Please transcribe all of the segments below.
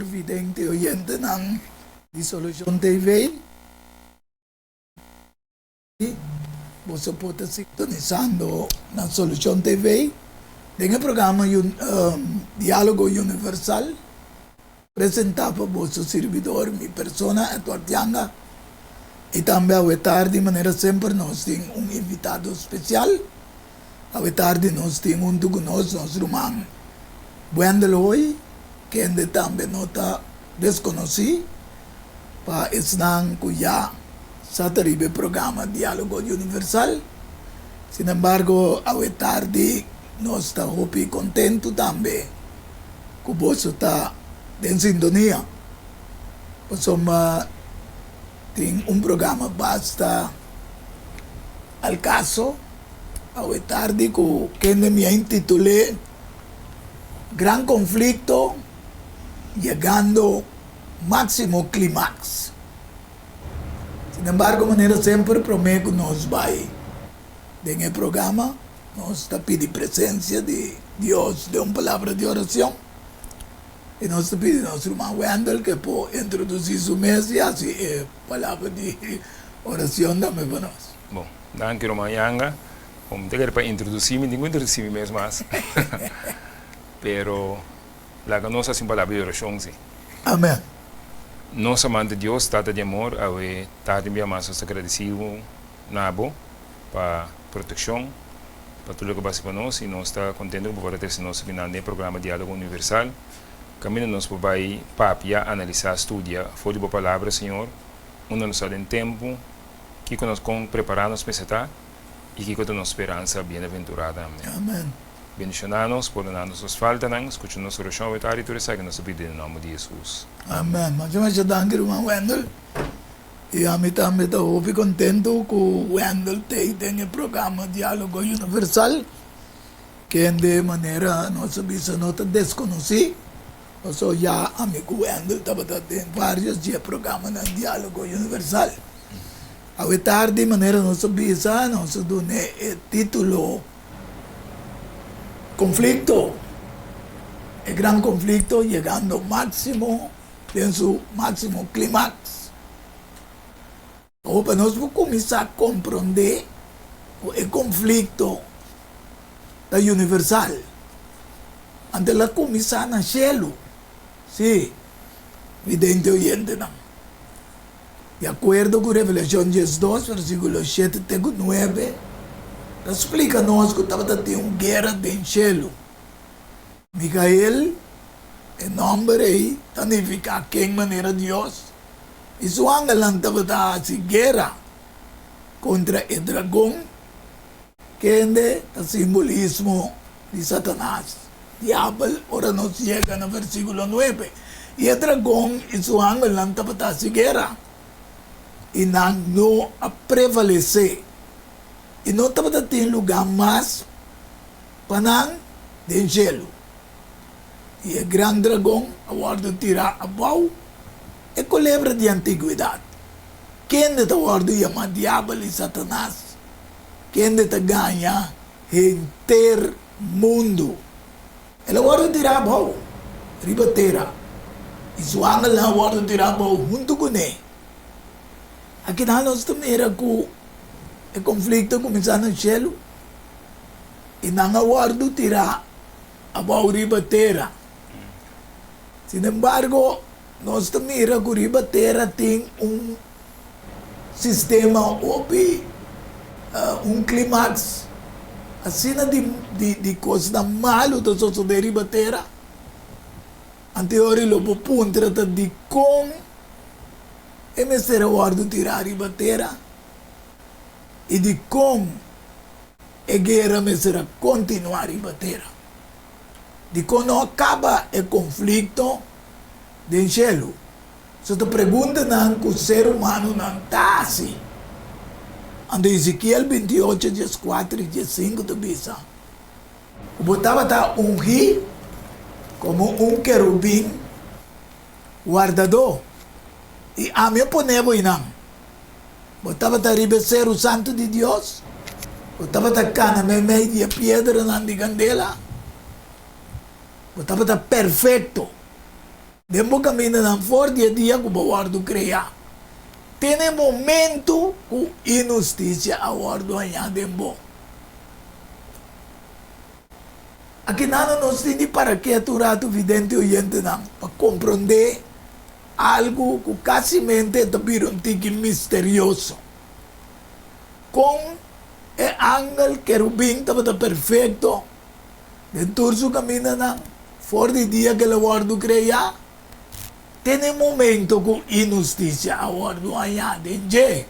tur vidente oyentenan di Solucion TV. Boso por ta sintonisando na Solucion TV den e programa Dialogo Universal presenta pa boso sirbidor mi persona Edward Janga y tambe awe tardi manera semper nos tin un invitado special. Awe tardi nos tin huntu ku nos nos ruman Wendell Hoy, kende tambe no ta deskonosí pa esnan ku ya sa ta riba e programa Diálogo Universal. Sinembargo, awe tardi nos ta hopi kontentu tambe ku boso ta den sintonia, pasobra tin un programa basta. Al kaso, awe tardi ku kende mi a intitul'é Gran Konflikto Yegando Máksimo Klimaks. Sinembargo, manera semper promé ku nos bai den e programa, nos ta pidi presensia di Dios den un palabra di orashon i nos ta pidi nos ruman Wendell ke por introdusí su mes i hasi e Palabra di oracion tambe pa nos. Bon, danki ruman Yanga. Bon, mi ta kere pa introduci mi, tin ku introduci mi mes mas. Pero laga nos hasi un palabra di oracion si. Amen. Nos amante Dios, Tata di amor, awe tardi un bia mas nos ta gradeci bo na bo pa proteccion, pa tur loke bo hasi pa nos y nos ta contento ku bo por a trece nos akinan den e programa Dialogo Universal. Kaminda nos por bai papia, analisá, studia for di Bo Palabra, Señor, unda nos ta den tempu, kiko nos kon prepará nos mester ta, i kiko ta nos speransa bienaventurá tambe. Amen. Bendishoná nos, pordoná nos nos faltanan, skucha nos orashon awe tardi, tur esaki nos ta pidi den nòmber di Hesus. Amen. Masha masha danki ruman Wendell. I ami tambe ta hopi kontentu ku Wendell t'ei den e programa Diálogo Universal. Kende manera nos a bisa no ta deskonosí, pasobra ya ami ku Wendell tabata den vários di e programanan Diálogo Universal. Awe tardi manera nos a bisa nos a dun'é e título Konflikto, e gran konflikto yegando máksimo den su máksimo klimaks. Awor pa nos por kuminsá komprondé ku e konflikto ta universal, anto el a kuminsá na shelu. Sí, vidente oyentenan, di akuerdo ku Revelashon 12, versíkulo shete te ku nuebe, ta splika nos ku tabata tin un guera den shelu. Mikael, e nòmber ei ta nifiká Ken Manera Dios, i su angelnan tabata hasi guera kontra e dragon, kende ta simbolismo di Satanas, Diabel, ora nos yega na versíkulo nuebe. I e dragon i su angelnan tabata hasi guera, i nan no a prevalesé, i no tabata tin lugá mas pa nan den shelu. I e gran dragon a wòrdu tirá abou, e kolebra di antigwedat, kende ta wòrdu yamá Diabel i Satanas, kende ta gaña henter mundu. El a wòrdu tirá abou riba tera, i su angelnan a wòrdu tirá abou huntu kuné. Akinan nos ta mira ku e konflikto a kuminsá na shelu, i nan a wòrdu tirá abou riba tera. Sinembargo, nos ta mira ku riba tera tin un sistema hopi, un klimaks asina di di kosnan malu ta sosodé riba tera. Anteori lo bo puntra ta dikon e mester a wòrdu tirá riba tera i dikon e guera mester a kontinuá riba tera. Dikon no a kaba e konflikto den shelu? So ta preguntanan ku ser humanonan ta hasi. Anto Ezekiel 28, 14 i 15 ta bisa ku bo tabata ungí komo un kerubin wardadó, i ami a pone bo einan. Bo tabata riba e seru santu di Dios? Bo tabata kana meimei di e piedranan di kandela? Bo tabata perfekto. Den bo kamindanan for di e dia ku bo wòrdu kreá, te na e momentu ku inhustisia a wòrdu hañá den bo. Akinano nos tin di para ketu un ratu, vidente oyentenan, pa komprondé algu ku kasimente ta bira un tiki misterioso. Kon e angel kerubin tabata perfekto den tur su kamindanan for di dia ku el a wòrdu kreá te na e momento ku inhustisia a wòrdu hañá den dje.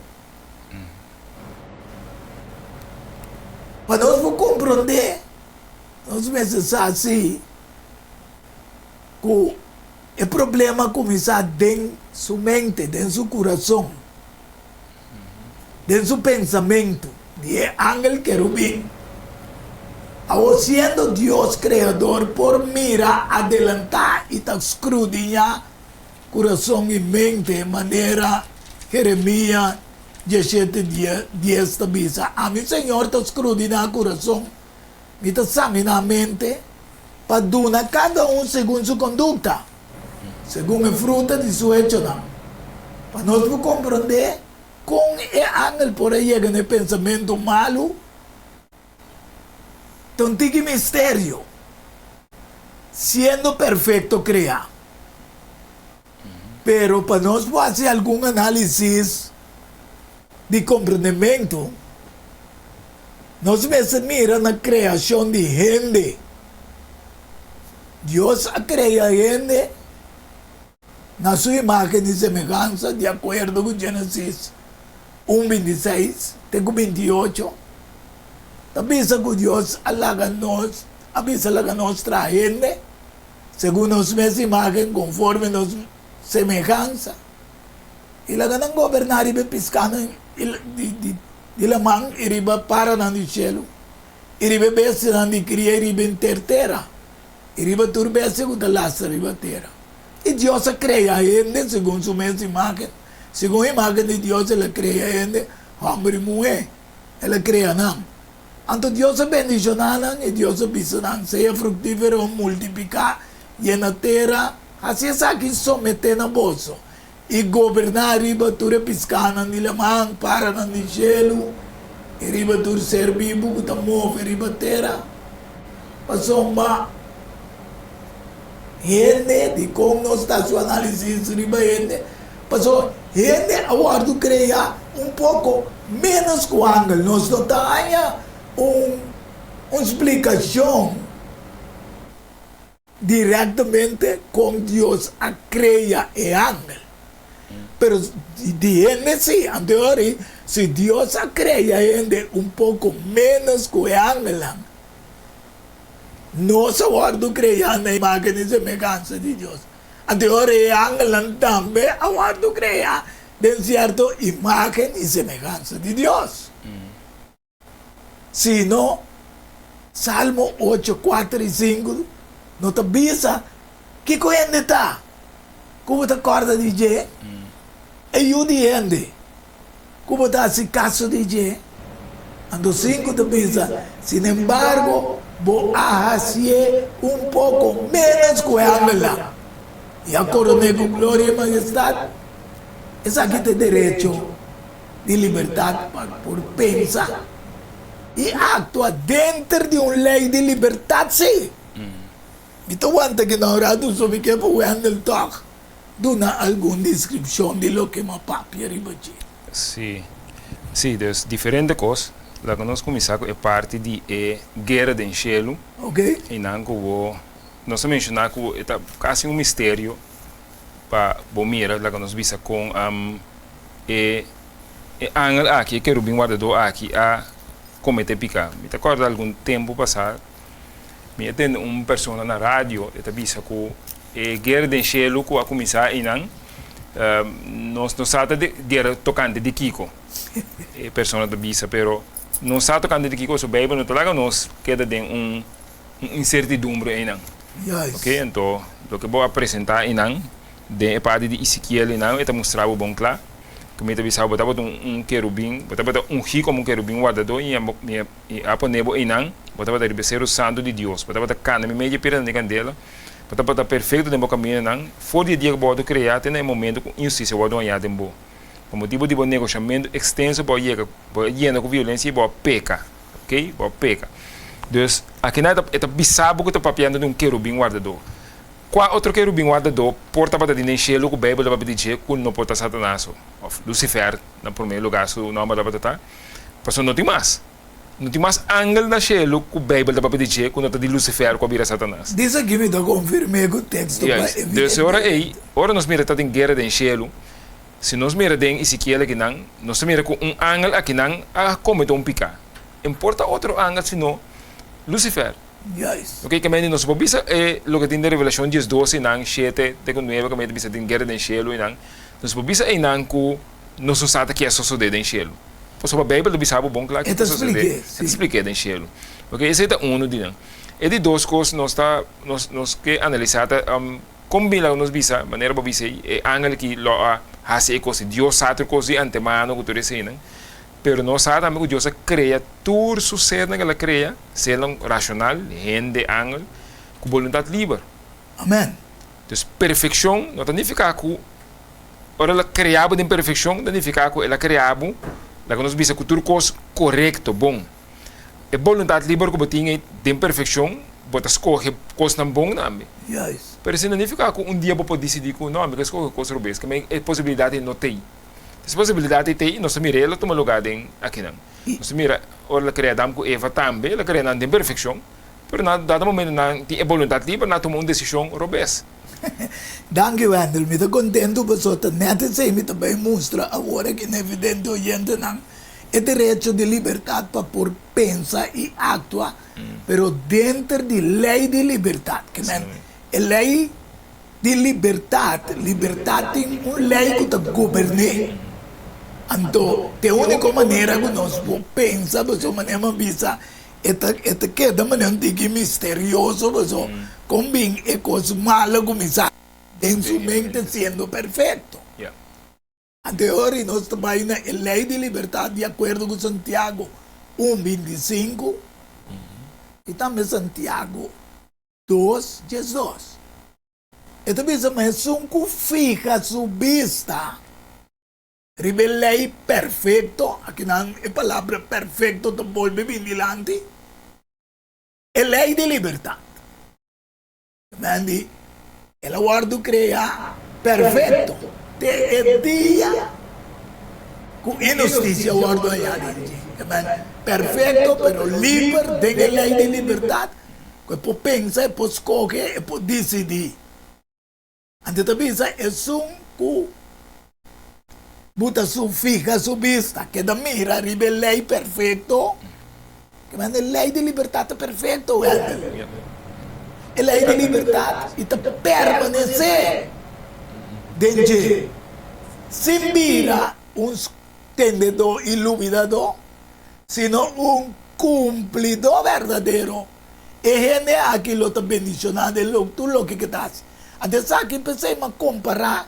Pa nos por komprondé, nos mester sa si ku e problema a kuminsá den su mente, den su kurason. Den su pensamentu di e angel kerubin. Awor siendo Dios Kreador por mira adelantá i ta skrudiñá kurason i mente manera Jeremia dieshete dies ta bisa, Ami Señor ta skrudiná kurason, mi ta saminá mente, pa duna kada un segun su kondukta, segun e fruta di su echonan. Pa nos por komprondé kon e angel por a yega na e pensamentu malu, ta un tiki misterio, siendo perfekto kreá. Pero pa nos por hasi algun análisis di komprendementu, nos mester mira na kreashon di hende. Dios a krea hende na su imágen i semehansa, di akuerdo ku Génesis un 26 te ku 28, ta bisa ku Dios a laga nos, a bisa laga nos traha hende Segun nos mes imágen, konforme nos semehansa, i laga nan goberná riba e piskanan di laman i riba paranan di shelu, i riba e bestianan di kria i riba henter tera, i riba tur bestia ku ta lastra riba tera. I Dios a krea hende segun su mes imágen, segun e imágen di Dios el a krea hende, hòmber i muhé, el a krea nan. Anto Dios a bendishoná nan i Dios a bisa nan, Sea fruktífero, multipliká, yena tera, hasi esaki someté na boso, i goberná riba tur e piskánan di laman, paranan di shelu, i riba tur ser bibu ku ta move riba tera. Pasobra hende, dikon nos ta hasi un análisis riba hende? Pasobra hende a wòrdu kreá un poko ménos ku angel. Nos no ta haña un un splikashon direktamente kon Dios a krea e angel. Pero di hende sí. Anto ora si Dios a krea hende un poko ménos ku e angelnan, nos a wòrdu kreá na imágen i semehansa di Dios. Anto ora e angelnan tambe a wòrdu kreá den sierto imágen i semehansa di Dios. Sino, Salmo ocho, kuater i sinku no ta bisa kiko hende ta ku bo ta kòrda di dje, e yu di hende ku bo ta hasi kaso di dje. Anto sinku ta bisa, Sinembargo, bo a hasié un poko ménos ku e angelnan, i a koron'é ku gloria i majestat. Esaki ta e derecho di libertat pa por pensa i aktua denter di un lei di libertat, sí. Mi ta wanta ki na un ratu so mi ke pa Wendell tòg duna algun deskripshon di loke m'a papia riba dje. Sí, sí, dus diferente kos. Laga nos kuminsá ku e parti di e guera den shelu. Oké. Einan ku bo, nos a menshoná ku e ta kasi un misterio pa bo mira, laga nos bisa kon e e angel aki, e kerubin wardadó aki a kometé piká. Mi ta kòrda algun tempu pasá Mi a tende un persona na radio e ta bisa ku e guera den shelu ku a kuminsá einan, nos no sa ta guera tokante di kiko. E persona ta bisa, pero nos sa tokante di kiko, so Beibel no ta laga nos keda den un insertidumbre einan. Oke, anto loke bo a presentá einan den e parti di Ezekiel einan e ta mustra bo bon kla ku mi ta bisa bo tabata un kerubin, bo tabata ungí komo un kerubin wardadó i mi a I a pone bo einan, bo tabata riba e seru santu di Dios, bo tabata kanda meimei dje piranan di kandela. Bo tabata perfekto den bo kamindanan for di e dia ku bo wòrdu kreá te na e momento ku inhustisia wòrdu hañá den bo. Pa motibu di bo negoshamentu ekstenso bo a yega, bo a yena ku violensia i bo a peka. Oké, bo a peka. Dus, akinan e ta, e ta bisa bo ku ta papiando di un kerubin wardadó. Kua otro kerubin wardadó por tabata di den shelu ku Beibel ta papia di dje ku no por ta Satanas òf Lusifer na promé lugá su nòmber tabata ta? Pasobra no tin mas. No tin mas angel na shelu ku Beibel ta papia di dje ku no ta di Lusifer ku a bira Satanas. Dis aki mi ta konfirm'é ku teksto pa Juist. Dus e ora ei, ora nos mira ta tin guera den shelu, si nos mira den Ezekiel akinan, nos ta mira ku un angel akinan a kometé un piká. E no por ta otro angel sino Lusifer. Juist. Oke, kaminda nos por bisa e loke tin den Revelashon diesdos einan, shete te ku nuebe kaminda ta bisa tin guera den shelu einan, nos por bisa einan ku nos no sa ta ke a sosodé den shelu. Pasobra Beibel ta bisa bo bon kla E ke ta ta sosodé. splik'é, E ta sí. splik'é den shelu. Oke, esei ta unu di nan. E di dos kos nos ta nos nos ke analisá ta kon bin laga nos bisa, manera bo bisa ei, e angel aki lo a hasi e kos ei. Dios sa tur kos di antemano ku tur eseinan. Pero nos sa tambe ku Dios a krea tur su sernan ku el a krea, sernan rashonal, hende, angel, ku boluntat liber. Amen. Dus perfekshon no ta nifiká ku ora el a krea bo den perfekshon ta nifiká ku el a krea bo, laga nos bisa, ku tur kos korekto, bon. E boluntat liber ku bo tin ei den perfekshon, bo ta skohe kosnan bon tambe. Juist. Pero esei no nifiká ku un dia bo por disidí ku no, mi ke skohe kos robes, ke e posibilidat ei no t'ei. Es posibilidat ei t'ei, nos ta mira el a tuma lugá den akinan. Nos ta mira ora el a krea Adam ku Eva tambe, el a krea nan den perfekshon, pero na dado momento nan tin e boluntat liber, nan a tuma un desishon robes. Danki Wendel, mi ta kontentu pasobra ta nèt esei mi ta bai mustra awor aki na evidente oyentenan e derecho di libertat pa por pensa i aktua, pero denter di lei di libertat, ke men e lei Di libertat, libertat tin un lei ku ta gobern'é. Anto, ta e úniko manera ku nos por pensa, pasobra manera mi a bisa, e ta e ta keda manera un tiki misterioso, pasobra kon bin e kos malo kuminsá den su mente siendo perfekto. Anto e ora ei nos ta bai na e lei di libertat di akuerdo ku Santiago un 25 i tambe Santiago 2, 12. E ta bisa ma esun ku fiha su bista riba e lei perfekto, akinan e palabra perfekto ta bolbe bin dilanti, e lei di libertat. Nan di, El a wòrdu kreá perfekto te e dia ku inhustisia wòrdu hañá den dje. Amen. Perfekto, pero liber den e lei di libertat, ku e por pensa, e por skohe, e por disidí. Anto ta bisa esun ku buta su fiha su bista, keda mira riba e lei perfekto, ke manda e lei di libertat ta perfekto, Wendel. E lei di libertat i ta permanesé den dje, sin bira un tendedó i lubidadó, sino un kumplidó berdadero. E hende aki lo ta bendishoná den tur loke ke ta hasi. Anto esaki p'esei mi a kompará,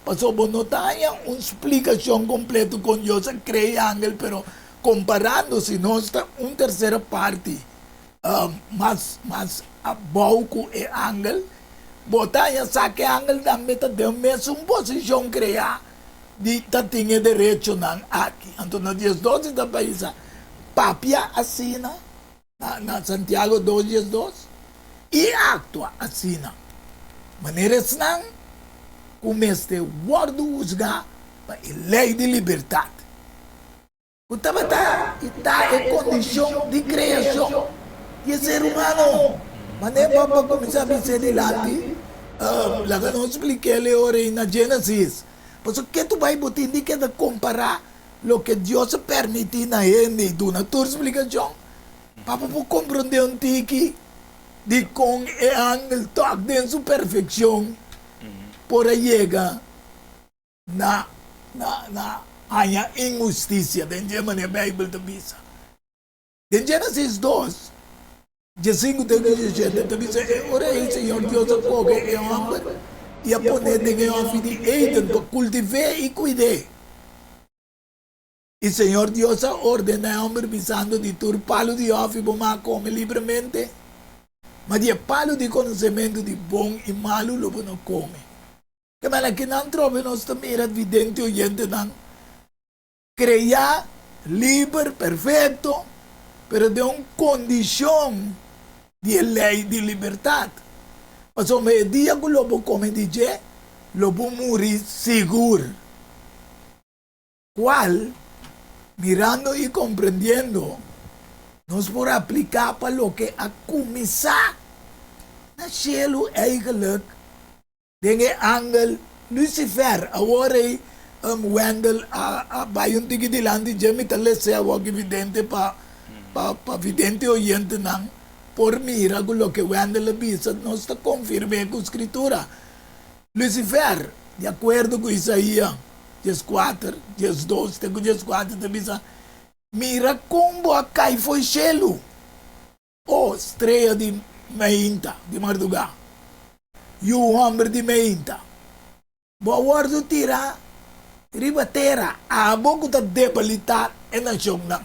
pasobra bo no ta haña un splikashon kompleto kon Dios a krea e angel, pero komparando si nos ta un tersera parti mas mas abou ku e angel, bo ta haña sa ku e angel tambe ta den mesun posishon kreá di ta tin e derechonan aki. Anto na 12 e ta bisa, Papia asina. Na Santiago dos 12, i aktua asina, manera esnan ku mester wòrdu husgá pa e lei di libertat, ku tabata i ta e kondishon di kreashon di e ser humano. Manera Bob a kuminsá bis'é dilanti, laga nos splik'é e ora ei na Génesis, pasobra ke tu bai bo tin di keda kompará Loke Dios a permití na hende i duna tur splikashon pa bo por komprondé un tiki dikon e angel tòg den su perfekshon por a yega na na haña inhustisia den dje manera Beibel ta bisa. Den Génesis dos, diesinku te diesishete ta bisa, E ora ei Señor Dios a kohe e hòmber i a pon'é den e hòfi di Eden pa kultiv'é i kuid'é. I Señor Dios a ordená e hòmber bisando, Di tur palu di hòfi bo mag kome libremente. Ma di e palu di konosementu di bon i malu lo bo no kome. Ke manera ki nan trobe nos ta mira vidente oyentenan kreá liber, perfekto, pero den un kondishon di e lei di libertat. Pasobra e dia ku lo bo kome di dje, lo bo muri sigur. Kual, mirando i komprendiendo, nos por apliká pa loke a kuminsá na shelu eigenlijk den e angel Lucifer. Awor ei Wendell a bai un tiki dilanti dje, mi ta les'é awor ki vidente pa pa vidente oyentenan por mira ku loke Wendell a bisa nos ta konfirm'é ku Skritura. Lucifer, di akuerdo ku Isaia dieskuater, diesdos te ku dieskuater ta bisa, Mira kon bo a kai fo'i shelu, o strea di meinta, di mardugá, yu hòmber di meinta. Bo a wòrdu tirá riba tera, abo ku ta debilitá e nashonnan.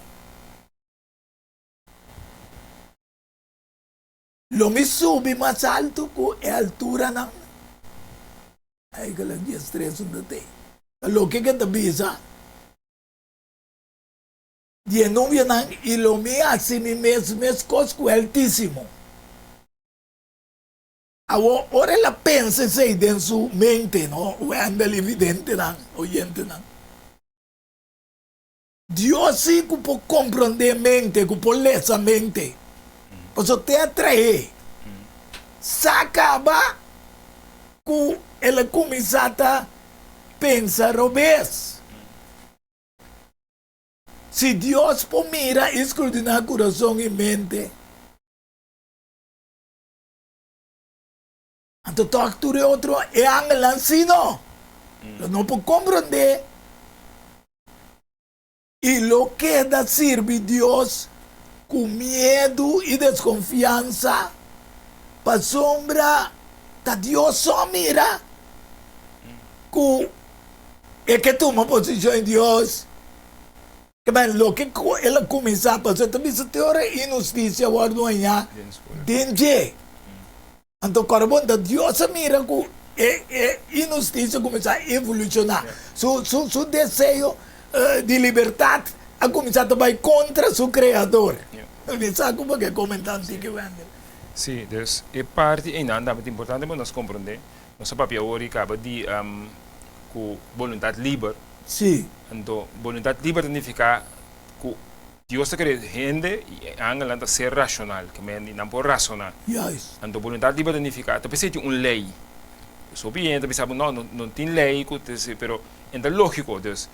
Lo mi subi mas altu ku e alturanan. Eigenlijk diestres un ta tei. Ta loke ke ta bisa di e nubianan, i lo mi hasi mi mes meskos ku e Altísimo. Awor, ora el a pensa esei den su mente, no, Wendell i videntenan, oyentenan, Dios sí ku por komprondé mente, ku por lesa mente. Pasobra te a traé sa kaba ku el a kuminsá ta pensa robes. Si Dios por mira i skrudiná kurason i mente, Anto tòg tur e otro e angelnan sí no. Lo no por komprondé i lo keda sirbi Dios ku miedu i deskonfiansa, pasobra ta Dios so mira ku e ke tuma posishon di Dios. Keb'en loke ku el a kuminsá, pasobra ta bisa te ora inhustisia wòrdu hañá den dje. Anto kòrda bon ta Dios a mira ku e e inhustisia kuminsá evolushoná. Su su su deseo di libertat a kuminsá ta bai kontra su Kreador. Mi sa ku bo ke komentá un tiki, Wendel. Sí, dus e parti einan tambe ta importante pa nos komprondé. Nos a papia awor i kaba di ku boluntat liber. Sí. Anto boluntat liber ta nifiká ku Dios ta kere hende i e angelnan ta ser rashonal, ke men di nan por rasoná. Juist. Anto boluntat liber ta nifiká ta p'esei tin un lei. Hopi hende ta bisa bo no, no tin lei ku ta esei, pero e ta lógiko. Dus,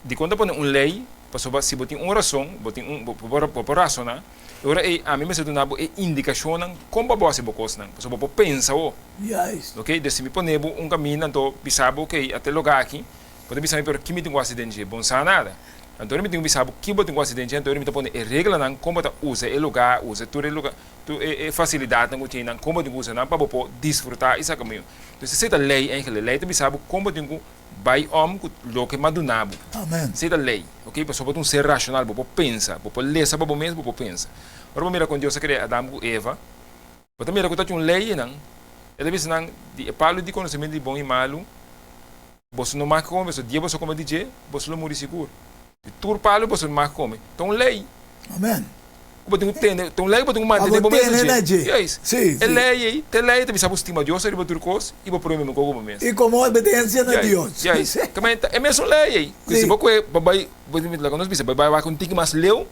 dikon ta pone un lei? Pasobra si bo tin un rason, bo tin un, bo por rasoná, e ora ei ami mester duna bo e indikashonnan kon pa bo hasi bo kosnan, pasobra bo por pensa bo. Juist. Oke, dus si mi pone bo un kaminda anto bisa bo, oke, ata e lugá aki, Bo ta bisa mi, pero ki mi tin ku hasi den dje? Bo no sa nada. Anto ora mi tin ku bisa bo ki bo tin ku hasi den dje, anto ora mi ta pone e reglanan kon bo ta usa e lugá, usa tur e lugá, tur e e fasilidatnan ku tin einan, kon bo tin ku usa nan pa bo por disfrutá i saka miho. Entonces esei ta lei eigentlik. Lei ta bisa bo kon bo tin ku bai om ku loke m'a duna bo. Amen. Esei ta lei, oke? Pasobra bo ta un ser rashonal, bo por pensa, bo por lesa pa bo mes, bo por pensa. Ora bo mira kon Dios a krea Adam ku Eva, Bo ta mira ku ta tin un lei einan. E ta bisa nan, Di e palu di konosementu di bon i malu, boso no mag kome, pasobra dia boso kome di dje, boso lo muri sigur. Di tur palu boso no mag kome. Ta un lei. Amen. Ku bo tin ku tene, ta un lei ku bo tin ku Pa mantene bo bo mes tene na na dje. dje. Juist. Sí, E sí. lei ei, ta e lei ta bisa bo stima Dios ariba tur kos i bo prome mihó ku bo mes. I komo obedensia na Juist, Dios. juist. Kamba ta e mesun lei ei. Ku si Sí. bo kue, bo bai, bo, laga nos bisa, bo bai wak un tiki mas leu,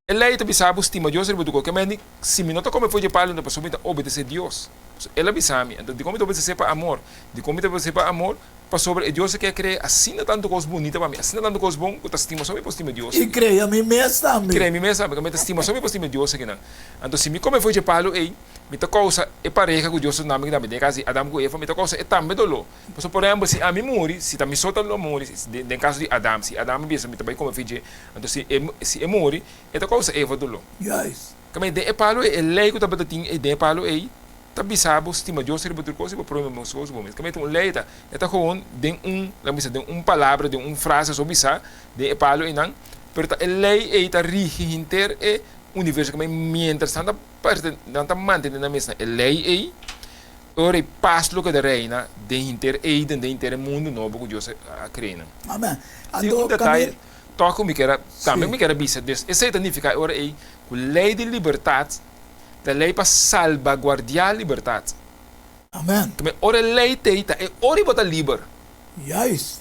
E lei ta bisa bo stima Dios riba tur kos. Kemey di, Si mi no ta kome for dje palu, pasobra mi ta obedesé Dios. Pasobra El a bisa mi. Anto, dikon mi ta obedesé pa amor? Dikon mi ta obedesé pa amor? Pasobra e Dios a ke krea asina tantu kos bunita pa mi, asina tantu kos bon, ku ta stima so mi por stima Dios I aki. krea mi mes tambe. Krea mi mes tambe. Kemey ta stima so mi por stima Dios akinan. Anto, si mi kome for dje palu ei, mi ta kousa e pareha ku Dios a duna mi tambe, den e kas di Adam ku Eva, mi ta kousa e tambe doló. Pasobra, por ehèmpel, si ami muri, si ta mi so ta lo muri, den kaso di Adam, si Adam a bisa mi ta bai kome for dje, Anto si e si e muri, e ta kousa Eva doló. Juist. Kamba den e palu ei, e lei ku tabata tin ei den e palu ei, ta bisa bo stima Dios riba tur kos i bo prome bo mes bo mes. Kamba e ta un lei ta, e ta gewoon den un, laga bisa, den un palabra, den un frase so bisa den e palu einan, pero ta e lei ei ta rigi henter e. universo ke mientras nan ta perte nan ta mantene nan mes na e lei ei, ora e pas lo keda reina den henter Eden, den henter e mundu nobo ku Dios a krea nan. Amen. Tin Anto un detaye Camil. tòg ku mi kier a tambe Sí. mi kier a bisa, dus esei ta nifiká e ora ei ku lei di libertat ta lei pa salbaguardiá libertat. Amen. Tambe ora e lei t'ei ta e ora i bo ta liber. Juist.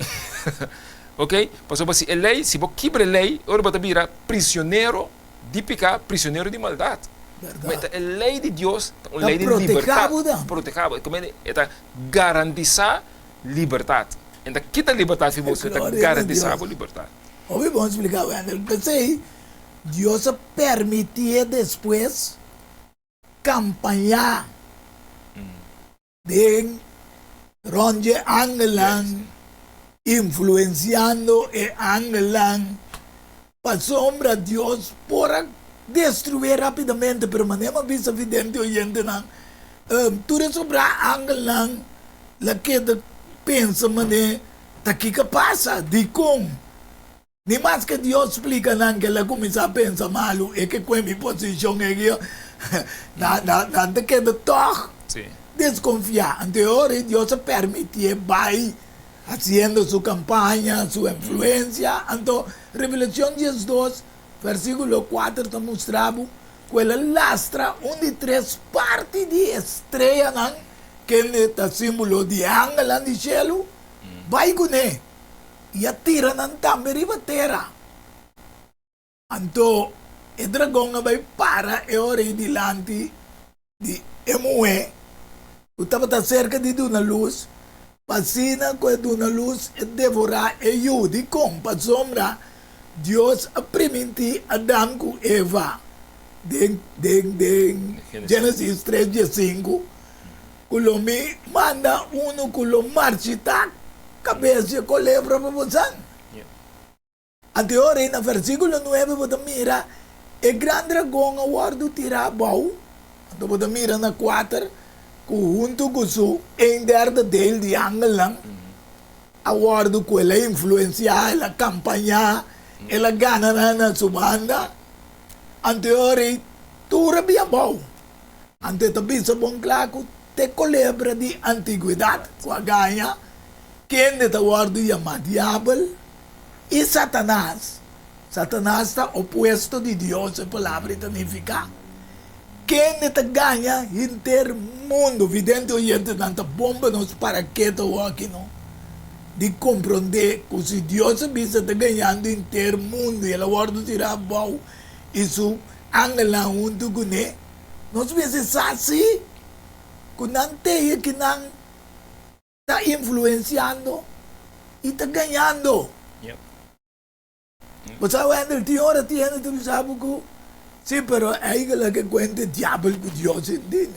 Ok, pasobra si e lei, si bo kibra e lei, ora bo ta bira prisionero di piká, prisionero di maldat. Berdad. Ta e lei di Dios ta un Ta lei di protehá libertat. bo dan. Protehá bo. E ta garantisá libertat. E ta kita libertat fi bo, e ta Gloria na garantisá Dios. bo libertat. Hopi bon spliká, Wendel. P'esei Dios a permitié despues kampañá den rònt dje angelnan, influensiando e angelnan, pasobra Dios por a destruié rápidamente. Pero manera mi a bisa vidente oyentenan, tur e sobrá angelnan la keda pensa manera ta kiko a pasa, dikon? Ni maske Dios splika nan ke el a kuminsá pensa malu, e ke kue mi posishon egi, nan ta keda tòg deskonfiá. Anto e ora ei Dios a permitié bai hasiendo su kampaña, su influensia. Anto Revelashon diesdos, vèrsikulo kuater ta mustra bo ku el a lastra un di tres parti di e streanan, kende ta símbolo di e angelnan di shelu, bai kuné. I a tira nan tambe riba tera. Anto e dragon a bai para e ora ei dilanti di e muhé ku tabata serka di duna lus, pa asina ku e duna lus e devorá e yu. Dikon? Pasobra Dios a primintí Adam ku Eva den den den Génesis tres diesinku Ku lo mi manda unu ku lo marchitá kabes dje kolebra pa bo san. Anto e ora ei na versíkulo nuebe bo ta mira e gran dragon a wòrdu tirá abou, anto bo ta mira na kuater ku huntu ku su ein derde deel di angelnan a wòrdu ku el a influensiá, el a kampañá, el a gana nan na su banda. Anto e ora ei tur a bin abou. Anto e ta bisa bon kla ku te kolebra di antigwedat ku a gaña, kende ta wòrdu yamá Diabel i Satanas. Satanas ta opuesto di Dios, e palabra ei ta nifiká kende ta gaña henter mundu. Vidente oyentenan, ta bon pa nos para keto awor no, di komprondé ku si Dios a bisa ta gañando henter mundu i el a wòrdu tirá abou i su angelnan huntu kuné, Nos mester sa si ku nan teye ki nan ta influensiando i ta gañando. Bo sa Wendel, tin ora tin hende ta bisa bo ku si, pero eigenlijk e kuenta e diabel ku Dios sinti.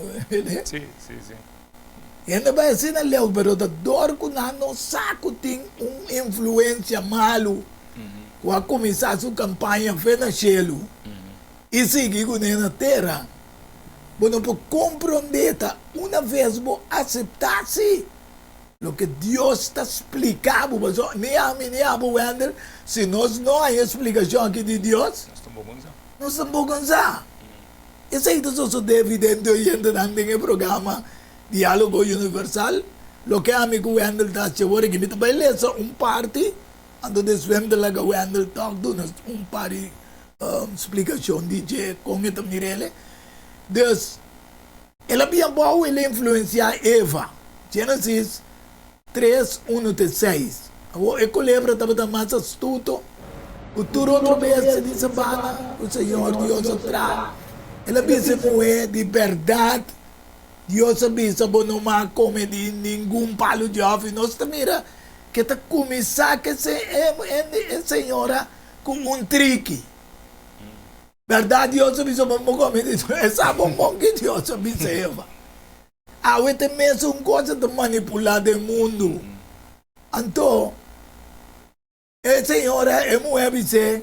Hende bai asina leu, pero ta dor ku nan no sa ku tin un influensia malu ku a kuminsá su kampaña fe na shelu. I sigui kuné na tera. Bo no por komprondé ta una ves bo aseptá si loke Dios ta splika bo. Pasobra ni ami ni abo, Wendel, si nos no haña e splikashon aki di Dios, nos tampoko no sa. Esei ta sosodé evidente oyentenan den e programa Diálogo Universal. Loke ami ku Wendel ta haci awor aki, mi ta bai lesa un parti. Anto despues mi ta laga Wendel tok duna un par di splikashon di dje kon e ta mir'el. Dus, el a bia bou, el a influensiá Eva. Genesis tres, unu te seis. Awor e kolebra tabata mas astuto ku tur otro bestia di sabana ku Señor Dios a traha. El a bisa e muhé, Di bèrdat Dios a bisa bo no mag kome di ningun palu di òf. I nos ta mira ke ta kuminsá ke e señora ku un triki. Bèrdat Dios a bisa bo no kome di tur e sa bon bon ke Dios a bisa Eva. Awe ta e mesun kos a ta manipulá den mundu. Anto e señora, e muhé bis'é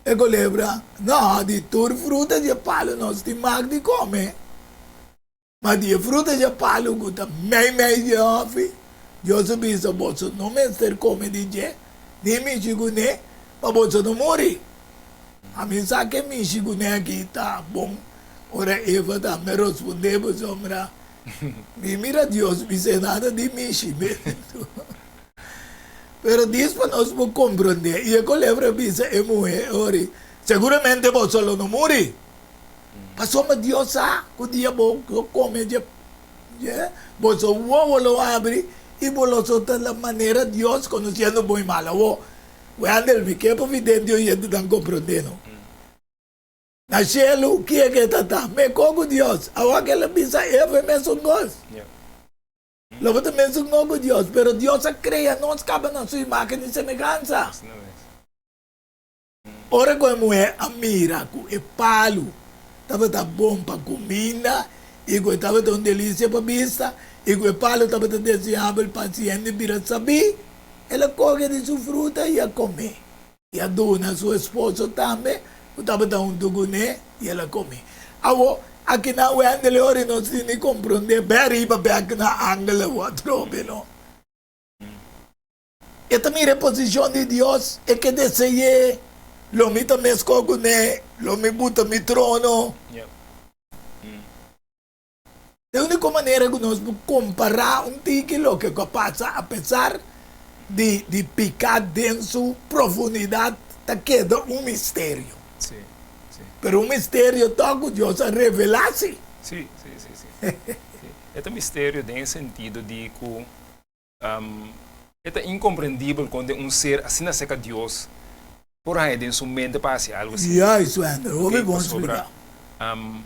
e kolebra, No, di tur fruta di e palu nos tin mag di kome. Ma di e fruta dje palu ku ta meimei di e hòfi, Dios a bisa, Boso no mester kome di dje, ni mishi kuné, pa boso no muri. Ami sa ke mishi kuné aki ta bon. Ora Eva tambe rospondé pasobra mi mira Dios bis'é nada di mishi. Pero dis pa nos por komprondé. I e kolebra bisa e muhé ori, Seguramente boso lo no muri. Pasobra Dios sa ku dia bo kome dje boso wowo lo habri i bo lo so ta la manera Dios konosiendo bon i mal. Awor, Wendel, mi ke pa vidente oyentenan komprondé no. Na shelu, kie ke ta ta? Mekó ku Dios. Awor kel a bisa Eva e mesun kos. Lo bo ta mesun kos ku Dios, pero Dios a krea nos kaba na su imágen i semehansa. Ora ku e muhé a mira ku e palu tabata bon pa kuminda i ku e tabata un delisia pa bista i ku e palu tabata deseabel pa hasi hende bira sabí, el a kohe di su fruta i a kom'é. I a duna su esposo tambe, ku tabata huntu kuné, i el a kome. Awor, akinan wendel e ora i nos tin di komprondé bèk riba bèk na angel awor atrobe, no? E ta mira e posishon di Dios, e ke dese'é, Lo mi ta meskos kuné, lo mi buta mi trono. E úniko manera ku nos por kompará un tiki loke ku a pasa apesar di di piká den su profundidat ta keda un misterio. Sí, sí. Pero un misterio tòg ku Dios a revelá sí. Sí, sí, sí, sí. Sí. E ta misterio den e sentido di ku e ta inkomprendibel kon den un ser asina serka Dios por haña den su mente pa hasi algu asina. Juist, Wender, hopi bon Pasobra, spliká.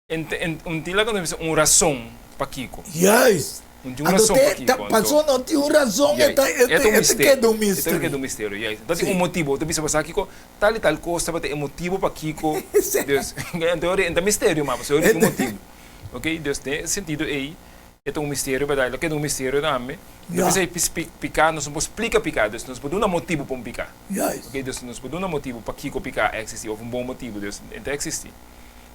Un tin laga nos bisa un rason pakiko. Juist. Un tin un rason pakiko. Anto paso no tin un rason e ta e ta keda un misterio. E ta keda un misterio, juist. No tin un motibo. Bo ta bisa pasobra kiko tal i tal kos tabata e motibo pakiko. Dus anto e ta misterio mas pasobra e tin un motibo. Ok, dus den e sentido ei e ta un misterio berdad. E ta keda un misterio tambe. No bisa piká nos no por splika piká. Dus nos por duna motibo pa un piká. Ok, dus nos por duna motibo pakiko piká a eksistí òf un bon motibo. Dus e ta eksistí.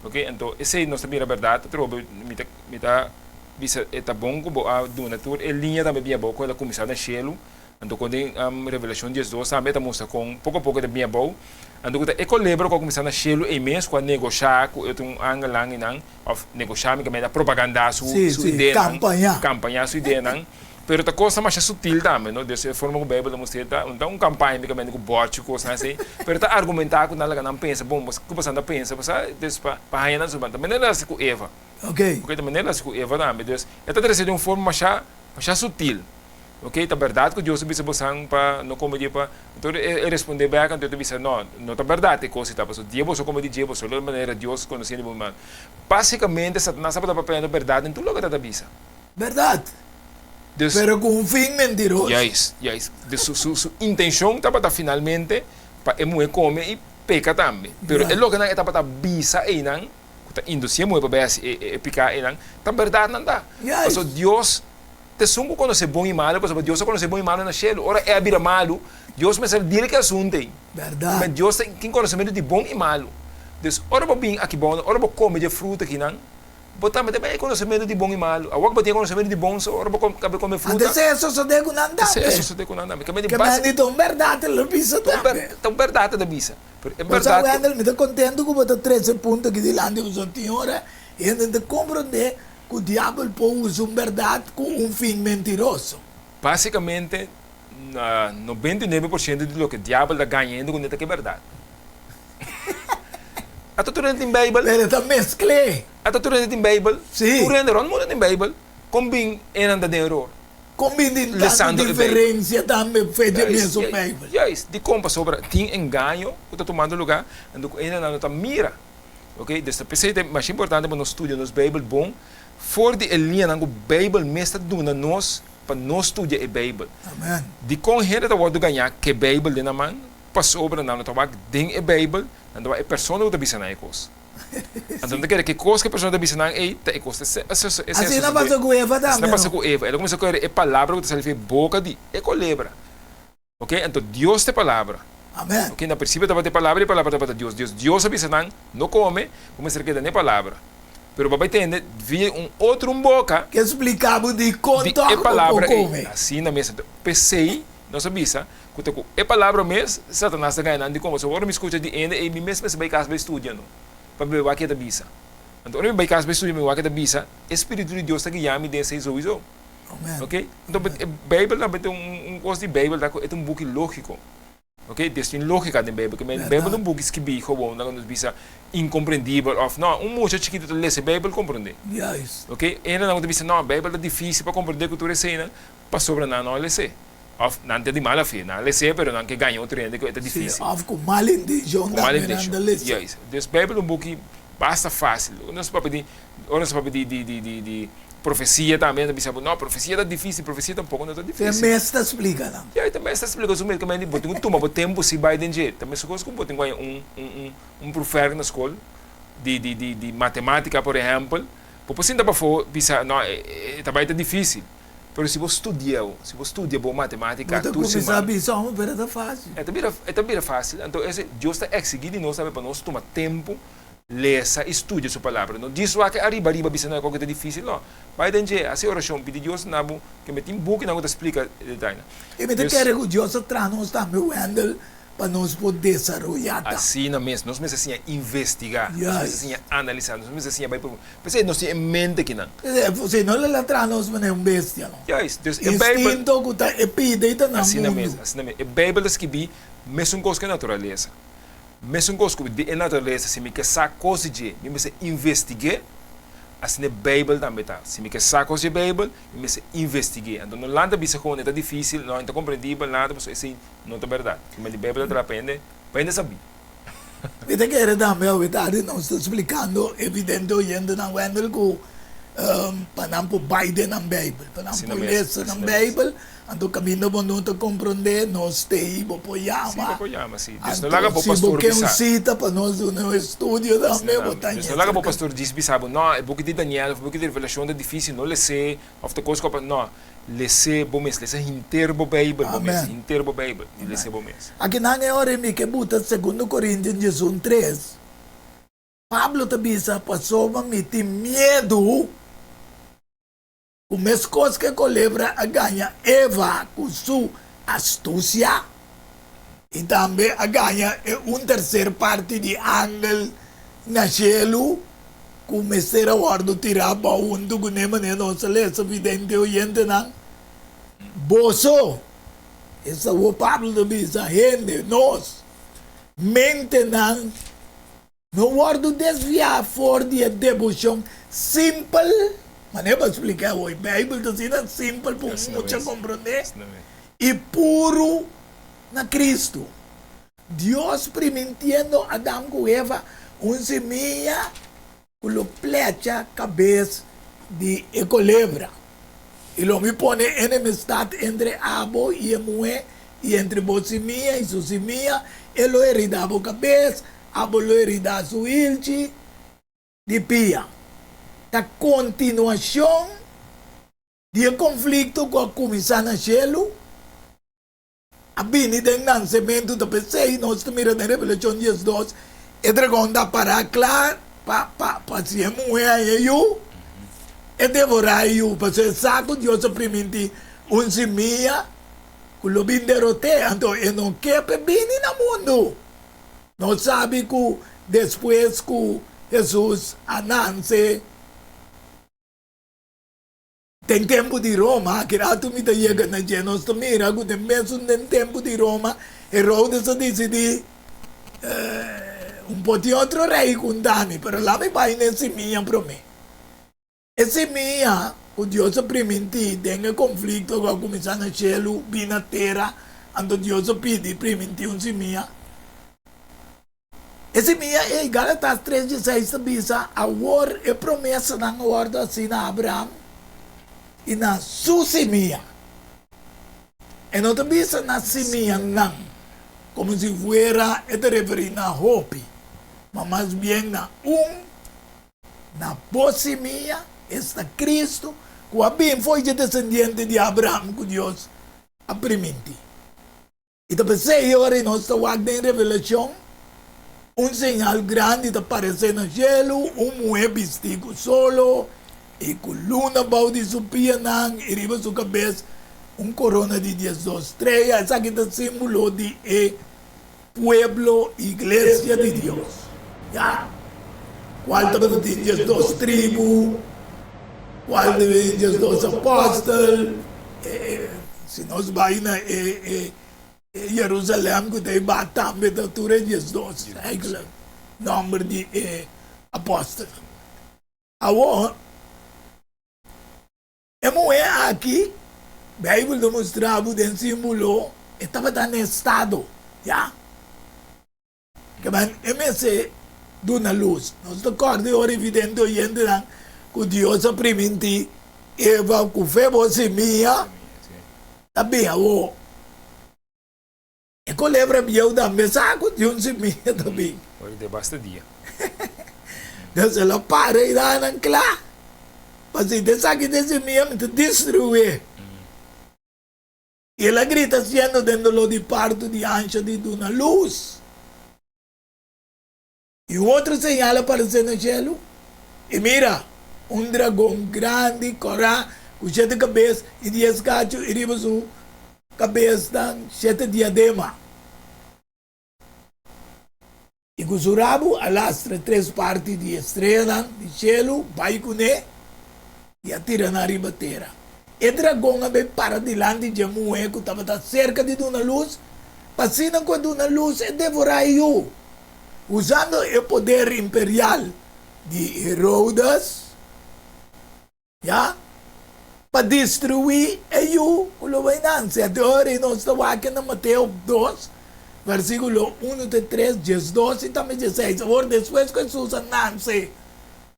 Ok, anto esei nos ta mira bèrdat atrobe, mi ta mi ta bisa e ta bon ku bo a duna tur e liña tambe bin abou ku el a kuminsá na shelu, anto kon den Revelashon diesdos tambe e ta mustra kon poko a poko e ta bin abou, anto ku ta e kolebra ku a kuminsá na shelu ei mes ku a negoshá ku e otro angelnan einan òf negoshá mi kaminda a propagandá su su ideanan, kampañá su ideanan. Pero ta kosnan masha sutil tambe, no? Des e forma ku Beibel ta mustr'é ta no ta un kampaña únikamente ku bòchi ku kosnan así, pero ta argumentá ku nan laga nan pensa, bon, bo ku boso ta pensa, bo sa, des pa pa haña nan su banda. Ta manera el hasi ku Eva. Oké. Oké, ta manera el hasi ku Eva tambe. Dus, e ta trese di un forma masha, masha sutil. Oké, ta bèrdat ku Dios a bisa bosan pa no kome di e pa. Anto e respondé bèk, anto e ta bisa, No, no ta bèrdat e kos ei ta, pasobra dia boso kome di dje, boso lo manera Dios konosé di bo man. Básikamente, Satanas tabata papiando bèrdat den tur loke e ta bisa. Berdad, Dus, pero cu un fin mentiroso. Juist, juist. Dus su, su, su intencion tabata finalmente pa e muhe come y peca tambe. Pero e lokenan e tabata bisa eynan, cu ta induci e muhe pa bay haci e, e, e pica eynan, ta berdad nan ta. Juist. Pasobra Dios ta esun cu conoce bon y malo, pasobra Dios a conoce bon y malo na cielo. Ora e a bira malo, Dios mester a deal cu e asunto ey. Berdad. Ma Dios ta tin conocemento di bon y malo. Dus ora bo bin aki bou, ora bo come dje fruta akinan, Bo tambe ta bay e konosementu di bon i malu. Awor ku bo tin e konosementu di bon, so ora bo kabe kome fruta. Antes e sosodé ku nan tambe. Esei a sosodé ku nan tambe. Ke men ta un bèrdat el a bisa tambe. Ta un bèrdat el a bisa. Pero e Bo sa bèrdat. Wendel, mi ta kontentu ku bo ta trese e punto aki dilanti pasobra tin ora hende ta komprondé ku diabel por usa un bèrdat ku un fin mentiroso. Básikamente, 99% di loke diabel ta gaña hende kuné ta ke bèrdat. Ata tur hende tin Bijbel. Pero ta mescl'é. Ata tur hende tin Bijbel. Sí. Tur hende rond mundo tin Bijbel. Con bin enan ta den eror? Con bin tin tantu diferencia tambe fe dje mesun Bijbel? Juist. Dicon? Pasobra tin engaño cu ta tumando lugar, anto cu enan no ta mira. Ok, dus ta p'esey ta masha importante pa nos studia nos Bijbel bon for di e liñanan cu Bijbel mes ta duna nos pa nos studia e Bijbel. Amen. Dicon hende ta wordo gaña cu e Bijbel den nan man? Pasobra nan no ta wak den e Bijbel, nan ta wak e persona ku ta bisa nan e kos. Anto nan ta kere ku e kos ku e persona ta bisa nan ei ta e kos ta Asina pasa ku Eva tambe, Asina pasa ku Eva. El a kuminsá kere e palabra ku ta sali for e boka di e kolebra. Oke, anto Dios ta e palabra. Amen. Oke, na prinsipio tabata e palabra i e palabra tabata Dios. Dios, Dios a bisa nan, no kome, bo mester keda na e palabra. Pero bo a bai tende via un otro un boka. Ke splika bo dikon di tòg e bo por palabra ei. kome. Asina mes. Anto, p'esei nos a bisa. Ku ta ku e palabra mes Satanas ta gaña nan di komo. So ora mi skucha di hende ei mi mes mester bai kas bai studia no pa mi bai wak ke ta bisa. Anto ora mi bai kas bai studia mi wak ke ta bisa e spiritu di Dios ta guia mi den esei souiso. Ok anto e beibel tambe ta un kos di beibel ta ku e ta un buki logiko. Ok des tin logika den beibel ke men beibel ta un buki skibí gewoon nan nos bisa inkomprendibel òf no un mucha chikitu ta lesa e beibel komprendé. Ok hende nan ku ta bisa no beibel ta difisil pa komprendé ku tur eseinan pasobra nan no a les'é. Of nan ta di mala fe. Nan a les'é, pero nan ke gaña otro hende ku e ta difísil. Sí, of ku mal intenshon Ku mal tambe nan ta intenshon. les'é. Juist. Dus Bijbel ta un buki basta fásil. Ora nos papia di, ora nos papia di, di, di, di, di profesia tambe, nan ta bisa bo, no, profesia ta difísil. Profesia tampoko no ta E difísil. mes ta splika nan. Ja, e ta mes ta splika su mes. Ku men di bo tin ku tuma bo tempu si bai den dje. Ta meskos ku bo tin ku haña un, un, un, un proefwerk na skol di, di, di, di matematika, por ehèmpel. Bo por sinta pafó bisa, no, e, e ta bai ta difísil. Pero si bo studi'el, si bo studia bo matematica Bo ta tur cuminsa siman. bisa ome pero e ta facil. E ta bira, e ta bira facil. Anto ese Dios ta exigi di nos tambe pa nos tuma tempo lesa y studia su palabra. No djis wak ariba ariba bisa no e koke ta dificil, no. Bai den dje, haci oracion, pidi Dios na bo, ke mi tin bukinan ku ta splika e detaynan. Y mi ta Dios. kere ku Dios a traha nos tambe, Wendell, pa nos por desaroyá ta. Asina mes, nos mester siña investigá, nos mester Juist. siña analisá, nos mester siña bai profundo. P'esei nos tin e mente akinan. P'esei no lo traha nos manera un bestia, no. Juist. Dus e Bijbel. Instinto ku ta e pida i ta na Asina mundu. mes, asina mes. E Bijbel ta skibí mesun kos ku e naturalesa. Mesun kos ku di e naturalesa, si mi ke sa kos di dje, mi mester investig'é. Asina e Bijbel tambe ta. Si mi ke sa kos di e Bijbel, mi mester investig'é. Anto no lanta bisa kon e ta difísil, no, e ta komprendibel, nada, pasobra esei No ta berdad. Kimen di Bijbel ta traha pa hende, pa hende sabí. Mi ta kere tambe awe tardi nos ta splikando evidente oyentenan Wendel ku pa nan por bai den nan Bijbel, pa nan por lesa nan Bijbel, anto kaminda bo no ta komprondé nos t'ei bo por yama. Sí, bo por yama, sí. Dus no laga bo Anto si pastor bo ke un bisa. sita pa nos duna un estudio tambe bo ta Dus no laga bo ñe serka. pastor djis bisa bo, no, e buki di Daniel of e buki di Revelashon ta difísil, no les'é of ta kos ku a pa, no. Les'é bo mes, lesa henter bo Beibel bo mes, Amen. henter bo Beibel, i les'é bo mes. Akinan e ora mi ke buta Segundo Korintian 11:3, Pablo ta bisa, Pasobra mi tin miedu ku meskos ku e kolebra a gaña Eva ku su astusia, i tambe a gaña e un terser parti di angel na shelu, ku mester a wòrdu tirá abou huntu ku ne manera nos a lesa vidente oyentenan, Boso, esta wou Pablo ta bisa, hende, nos, mentenan no wòrdu desviá for di e deboshon simpel, manera bo a splika awor, Beibel ta asina simpel pa un mucha komprondé, i puru na Kristu. Dios primintiendo Adam ku Eva un simia ku lo plecha kabes di e kolebra. I lo mi pone enemistat entre abo i e muhé, i entre bo simia i su simia, e lo heridá bo kabes, abo lo heridá su hilchi di pia. Ta kontinuashon di e konflikto ku a kuminsá na shelu. A bini den nansementu ta p'esei nos ta mira den Revelashon 12 e dragon ta pará kla pa pa pa si e muhé haña e yu e devorá e yu pasobra e sa ku Dios a primintí un simia ku lo bin derot'é anto e no ke p'e bini na mundu. Nos sabi ku despues ku Hesus a nanse. Den tempu di Roma, aki ratu mi ta yega na dje, nos ta mira ku den mesun den tempu di Roma, Herodes a disidí, Un por tin otro rei ku un ta mi, pero laat mi bai na e simia promé. E simia ku Dios a primintí den e konflikto ku a kuminsá na shelu bin na tera, anto Dios a pidi primintí un simia. E simia ei, Galatas tres dieseis ta bisa, Awor e promesanan a wòrdu hasí na Abraham i na su simia. E no ta bisa na simianan, komo si fuera e ta referí na hopi, ma mas bien na un, na bo simia, esta Cristo, ku a bin fo'i dje desendiente di Abraham ku Dios a primintí. I ta p'esei ora i nos ta wak den Revelashon, un señal grandi ta paresé na shelu, un muhé bistí ku solo i ku luna bou di su pianan i riba su kabes. Un korona di 12 strea, esaki ta símbolo di e pueblo, iglesia di Dios, ya, kual tabata tin 12 tribu, kual tabatin 12 apòstel. Si nos bai na e Jerusalèm ku ta e ba tambe ta tur e 12, eigenlijk, nòmber di e apòstelnan. Awor. E muhé aki, Beibel ta mustra bo den símbolo, e tabata na estado, ya. Kiba e mester duna lus. Nos ta kòrda e ora evidente oyentenan ku Dios a primintí Eva ku fe bo simia ta bin awor. E kolebra bieu tambe sa ku tin un simia ta bin. Ora di basta dia. Dus el a para i dal nan kla. Pasobra si esaki ta e simia mi ta destruié. I el a grita siendo den doló di parto di ansha di duna lus. I un otro señal a paresé na shelu, i mira, un dragon grandi, kòrá, ku shete kabes i dies kachu, i riba su kabesnan shete diadema. I ku su rabu a lastra tres parti di e streanan di shelu bai kuné, i a tira nan riba tera. E dragon a bai para dilanti dje muhé ku tabata serka di duna lus, pa asina ku e duna lus e devorá e yu. Usando e poder imperial di Herodes, ya, pa destruí e yu ku lo bai nanse. Ate ora ei nos ta wak na Mateo 2, versíkulo 1 te 3, 12 i tambe 16. Awor, despues ku Hesus a nanse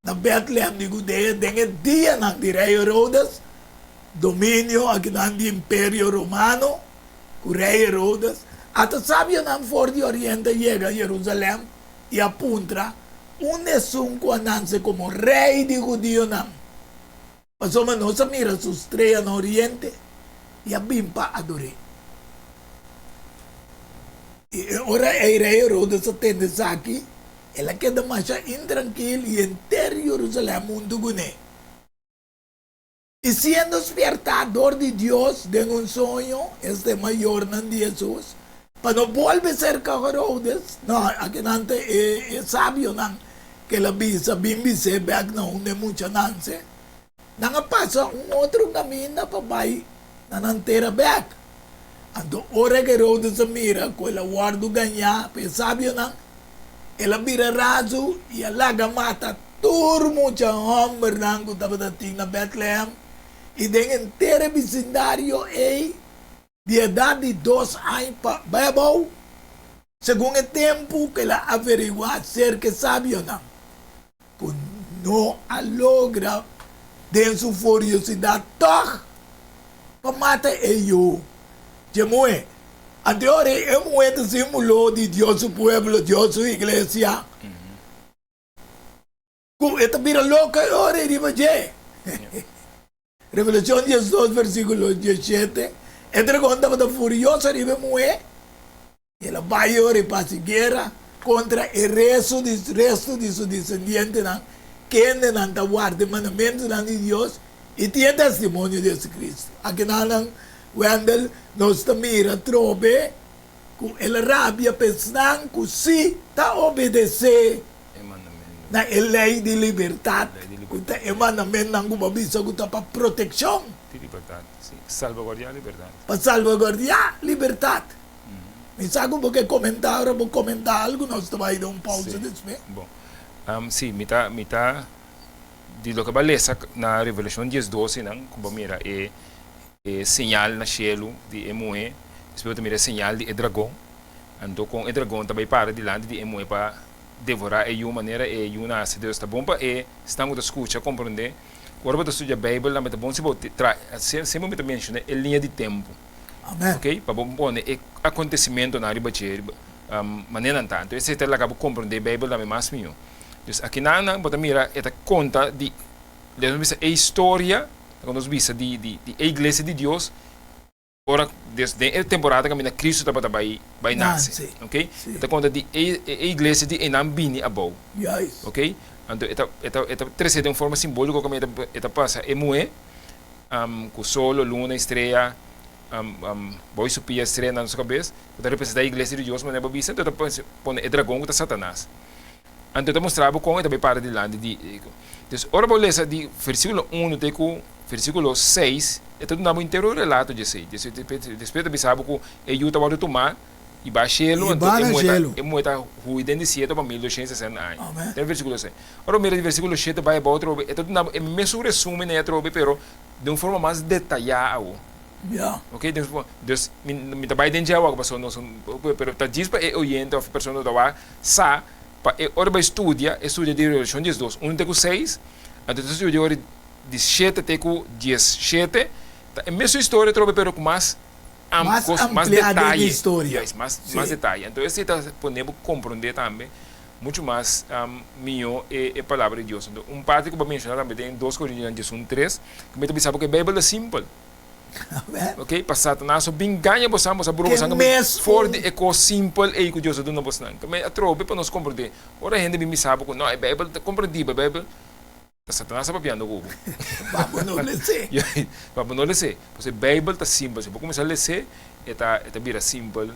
na Bètlehèm di Hudea den e dianan di rei Herodes, dominio akinan di Imperio Romano, ku rei Herodes, ata sabionan for di oriente a yega Jerusalèm i a puntra, Unda esun ku a nanse komo rei di hudionan? Pasobra nos a mira su strea na oriente i a bin pa ador'é. I e ora ei rei Herodes a tende esaki, el a keda masha intrankil i henter Jerusalèm huntu kuné. I siendo spiertá dor di Dios den un soño, esta e mayornan di Hesus, pa no bolbe serka Herodes, no, akinan ta e sabionan ku el a bisa bin bis'é bèk na unda e mucha nanse, nan a pasa un otro kaminda pa bai na nan tera bèk. Anto ora ku Herodes a mira ku el a wòrdu gañá pa e sabionan, el a bira razu i a laga mata Tur mucha hòmbernan ku tabata tin na Bètlehèm i den henter e bisindario ei, di edat di dos aña pa bai abou, segun e tempu ku el a averiguá serka e sabionan, ku no a logra den su furiosidat tòg pa mata e yu dje muhé. Anto e ora ei e muhé ta símbolo di Dios su pueblo, Dios su iglesia. Ku e ta bira loko e ora ei riba dje. Revelashon 12 versíkulo 17, E dragon tabata furioso riba e muhé, i el a bai e ora ei pa hasi guera kontra e restu di restu di su desendientenan, kendenan ta warda e mandamentunan di Dios i tin e testimonio di Jesucristo. Akinanan, Wendell, nos ta mira trobe ku el a rabia pa esnan ku sí ta obedesé na e lei di libertat, ku ta e mandamentunan ku bo a bisa ku ta pa protekshon. Pa salvaguardiá libertat. Mi sa ku bo ke komentá ora bo komentá algu, nos ta bai den un pousa despues. Bon. Sí, mi ta, mi ta, di loke bo a lesa na Revelashon 12 nan, ku bo a mira e e señal na shelu di e muhé, despues bo ta mira e señal di e dragon, anto kon e dragon ta bai para dilanti di e muhé pa devorá e yu manera e yu nase. Dus ta bon pa e esnan ku ta skucha komprondé ku ora bo ta studia Beibel tambe ta bon si bo tra semper mi ta menshoná e liña di tempu, oke, pa bo pone e akontesimentonan riba dje manera nan ta. Anto esei ta laga bo komprondé Beibel tambe mas mihó. Dus akinan bo ta mira e ta konta di. Dios nos bisa e historia, ta nos bisa di di di e iglesia di Dios ora des den e temporada kaminda Cristo tabata bai bai nase, Nase, ok? sí. E ta konta di e e iglesia di einan bini abou, Juist. ok? Anto e ta e ta e ta trese den un forma simboliko kaminda e ta e ta pasa e muhé ku solo, luna i strea. Bou su pia strea na su kabes, ku ta representá e iglesia di Dios, manera bo bisa, anto ta pone e dragon ku ta Satanas. Anto ta mustra bo kon e ta bai para dilanti di. Dus ora bo lesa di versíkulo unu te ku versíkulo seis, e ta duna bo henter un relato di esei. Despues ta bisa bo ku e yu ta wòrdu tumá i bai shelu, anto e muhé ta hui den desierto pa 1260 aña. Den versíkulo seis. Ora bo mira di versíkulo shete bai abou atrobe, e ta duna bo e mesun resumen ei atrobe, pero den un forma mas detayá awo. Ya. Ok, den un dus mi mi ta bai den dje awor pasobra nos pero ta djis pa e oyente òf e persona ku ta wak sa pa e ora bai studia e studia di Revelashon 12 unu te ku seis anto ta studia ora di shete te ku 17 ta e mesun historia atrobe pero ku mas am Mas kos mas ampliá den e detaye historia. Juist mas mas Sí. detaye anto esei ta pone bo komprondé tambe muchu mas mihó e e palabra di Dios. Anto un parti ku bo a menshoná tambe den Dos Korintionan 11 tres ku mi ta bisa bo ku e Beibel ta simpel. Amen. Ok, pa Satanas no bin gaña bosan, bosa brua Ke bosan mes for di un e kos simpel ei ku Dios a duna bosnan. Ta me atrobe pa nos komprendé. Ora hende bin bisa bo ku no, e Beibel ta komprendibel, e Beibel, ta Satanas a papiando ku bo. Pa bo no les'é. Pa bo no les'é. Pasobra e Beibel ta simpel. Si bo kuminsá les'é, e ta e ta bira simpel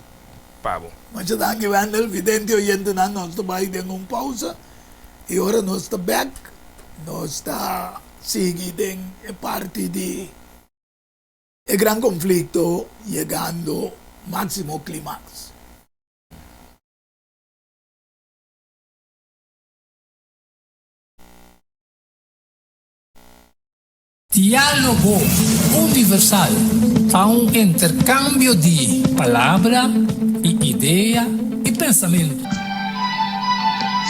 pa bo. Masha danki Wendel, vidente oyentenan nos ta bai den un pausa i ora nos ta bek nos ta sigui den e parti di e gran konflikto yegando máksimo klimaks. Diálogo Universal ta un interkambio di palabra i idea i pensamentu.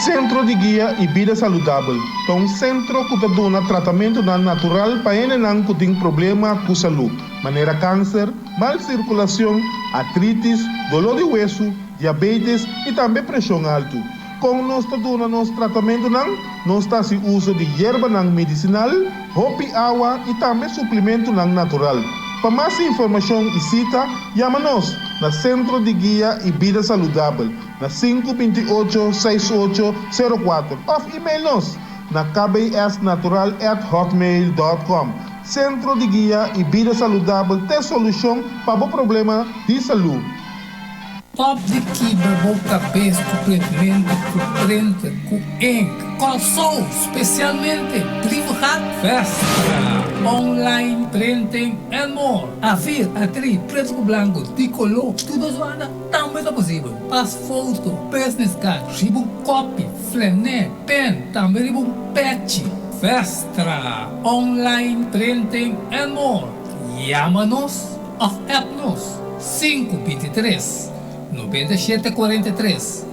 Sentro di Guia i Bida Saludabel ta un sentro ku ta duna tratamentunan natural pa hendenan ku tin problema ku salú, manera kanser, mal sirkulashon, artritis, doló di wesu, diabetes i tambe preshon altu. Kon nos ta duna nos tratamentunan? Nos ta hasi uso di yerbanan medisinal, hopi awa i tambe suplimentunan natural. Pa mas informashon i sita, yama nos na Sentro di Guia i Bida Saludabel na 528 6804 òf email nos na kbsnatural@hotmail.com. Sentro di Guia i Bida Saludabel t'e solushon pa bo problema di salú. Stop di kibra bo kabes ku printmentu ku printer ku ink. Kòrsou, spesialmente Brievengat Vestra, online printing and more. Afir, atri, pretu ku blanku, di koló, tur dos banda tambe ta posibel. Pas foto, business card, riba un kopi, flené, pen, tambe riba un pechi. Vestra, online printing and more. Yama nos òf app nos 5 23 97 43.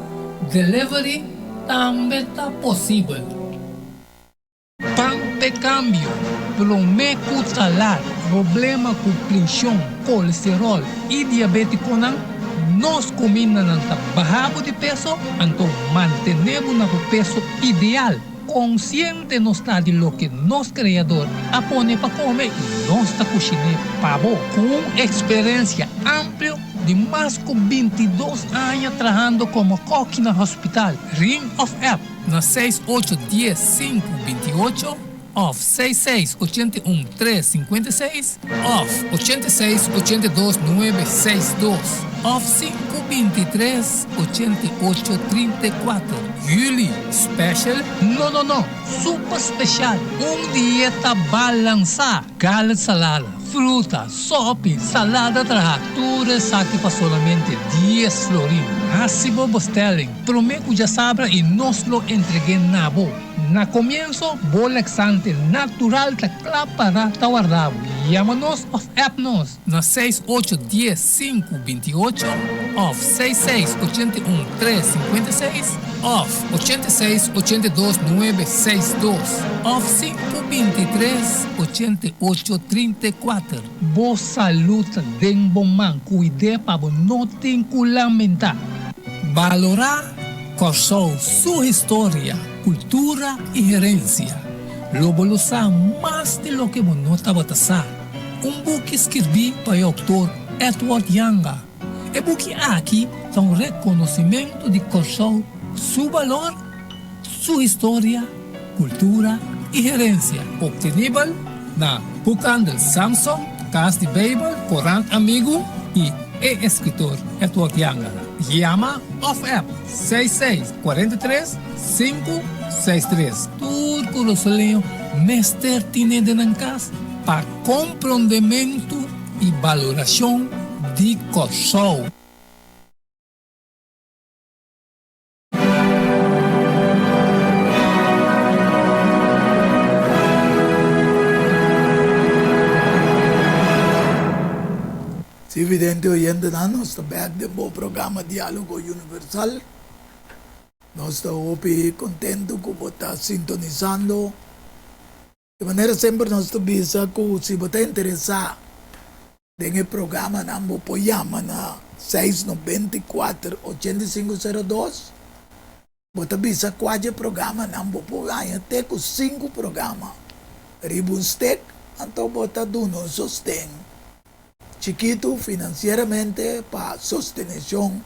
Delivery tambe ta posibel. Pan p'e kambio, promé ku talat, problema ku preshon, kolesteròl i diabétikonan, nos kumindanan ta baha bo di peso, anto mantené bo na bo peso ideal. Konsiente nos ta di loke nos Kreador a pone pa kome i nos ta kushiné pa bo. Ku un eksperensia amplio di mas ku 22 aña trahando komo kòki na hospital, ring òf app na 6 8 10 5 28 òf 6 6 81 3 56 òf 86 82 9 6 2 òf 5 23 88 34. Juli special? No, no, no! Super special! Un dieta balansá! Garlic salada, fruta, sopi, salada traha, tur esaki pa solamente 10 florin. Hasi bo bestelling promé ku djasabra i nos lo entreg'é na bo. Na komienso, bo laxante natural ta kla para ta warda bo. Yama nos òf app nos na 6 8 10 5 28 òf 6 6 81 3 56 òf 86 82 9 6 2 òf 5 23 88 34. Bo salú ta den bo man, kuid'é pa bo no tin ku lamentá. Balorá Kòrsou su historia, kultura i herensia. Lo bo lo sa mas di loke bo no tabata sa. Un buki skirbí pa e outor Edward Janga. E buki aki ta un rekonosimentu di Kòrsou su balor, su historia, kultura i herensia. Optenibel na Boekhandel Samson. Kas di Beibel, Korant Amigu i e eskritor Edward Jangala. Yama òf app 66 43 563. Tur kurasoleño mester tine den nan kas pa komprondementu i balorashon di Kòrsou. Si vidente oyentenan nos ta bek den bo programa Dialogo Universal. Nos ta hopi contento cu bo ta sintonisando. Di manera semper nos ta bisa cu si bo ta interesa den e programanan bo por yama na seis 94 85 02. Bo ta bisa cua dje programanan bo por haña te cu sinku programa riba un stek, anto bo ta duna un sosten chikitu financieramente pa sostenecion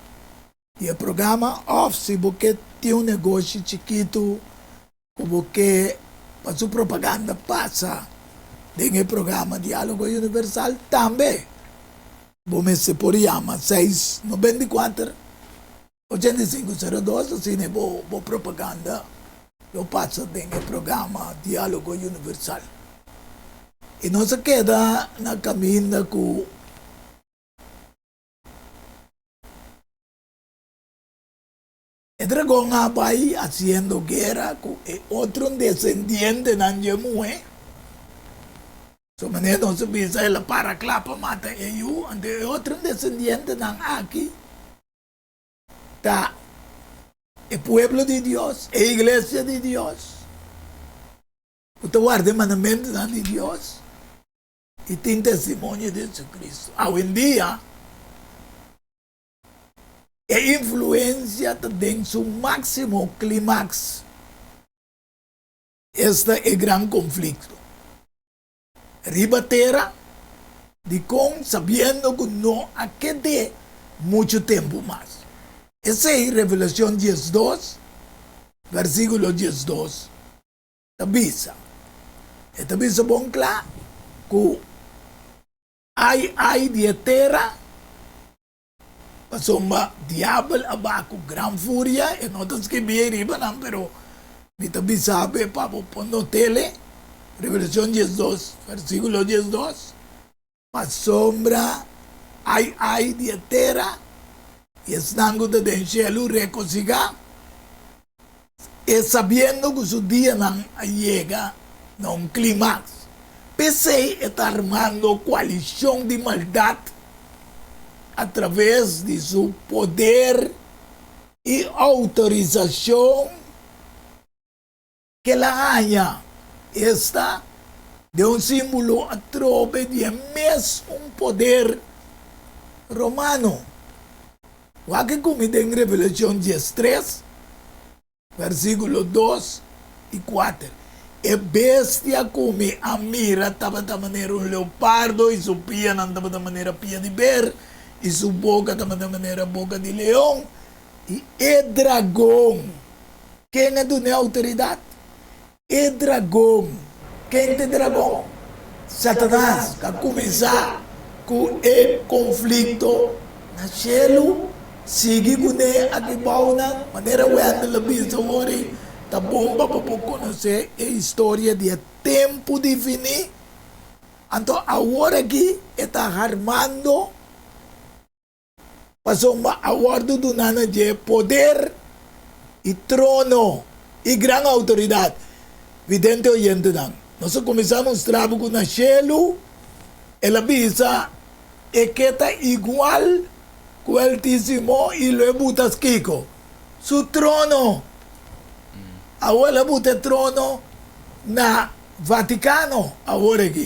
di e programa, of si bo ke tin un negoshi chikitu ku bo ke pa su propaganda pasa den e programa Diálogo Universal, tambe bo mester por yama seis 94 85 02, asina bo bo propaganda lo pasa den e programa Diálogo Universal. I nos a keda na kaminda ku. E dragon a bai hasiendo guera ku e otro desendientenan dje muhé. So manera nos a bisa el a para kla pa mata e yu, anto e otro desendientenan aki ta e pueblo di Dios, e iglesia di Dios, ku ta warda e mandamentunan di Dios i tin testimonio di Jesucristo. Awendia E influencia ta den su maximo climax, esta e gran conflicto riba tera, dicon sabiendo cu no a kede mucho tempo mas. Esey Revelacion 12, versiculo 12 ta bisa. E ta bisa bon cla cu ai ai di e tera, Pasobra diabel a baha ku gran furia, e no ta skibí ei riba nan, pero mi ta bisa bo pa bo por not'el, Revelashon 12, versíkulo 12, Pasobra ai ai di e tera i esnan ku ta den shelu rekosigá, e sabiendo ku su dianan a yega na un klimaks. P'esei e ta armando koalishon di maldat atraves di su poder i outorisashon ku el a haña, esta, den un símbolo atrobe di e mes un poder romano. Wak ku mi den Revelashon 13, Versíkulo 2 i 4, E bestia ku mi a mira tabata manera un leopardo, i su pianan tabata manera pia di ber, i su boka tabata manera boka di leon. I e dragon, ken a dun'é outoridat? E dragon. Ken ta e dragon? Satanas, ku a kuminsá ku e konflikto na shelu, sigui kuné aki bounan. Manera Wendell a bisa awor ei, ta bon pa bo por konosé e historia di e tempu difiní. Anto awor aki e ta harmando. Pasobra a wòrdu duná na dje poder i trono i gran outoridat. Vidente oyentenan, nos a kuminsá mustra bo ku na shelu el a bisa e ke ta igual ku Altísimo i lo e buta kiko? Su trono. Awor el a buta e trono na Vatikano awor aki.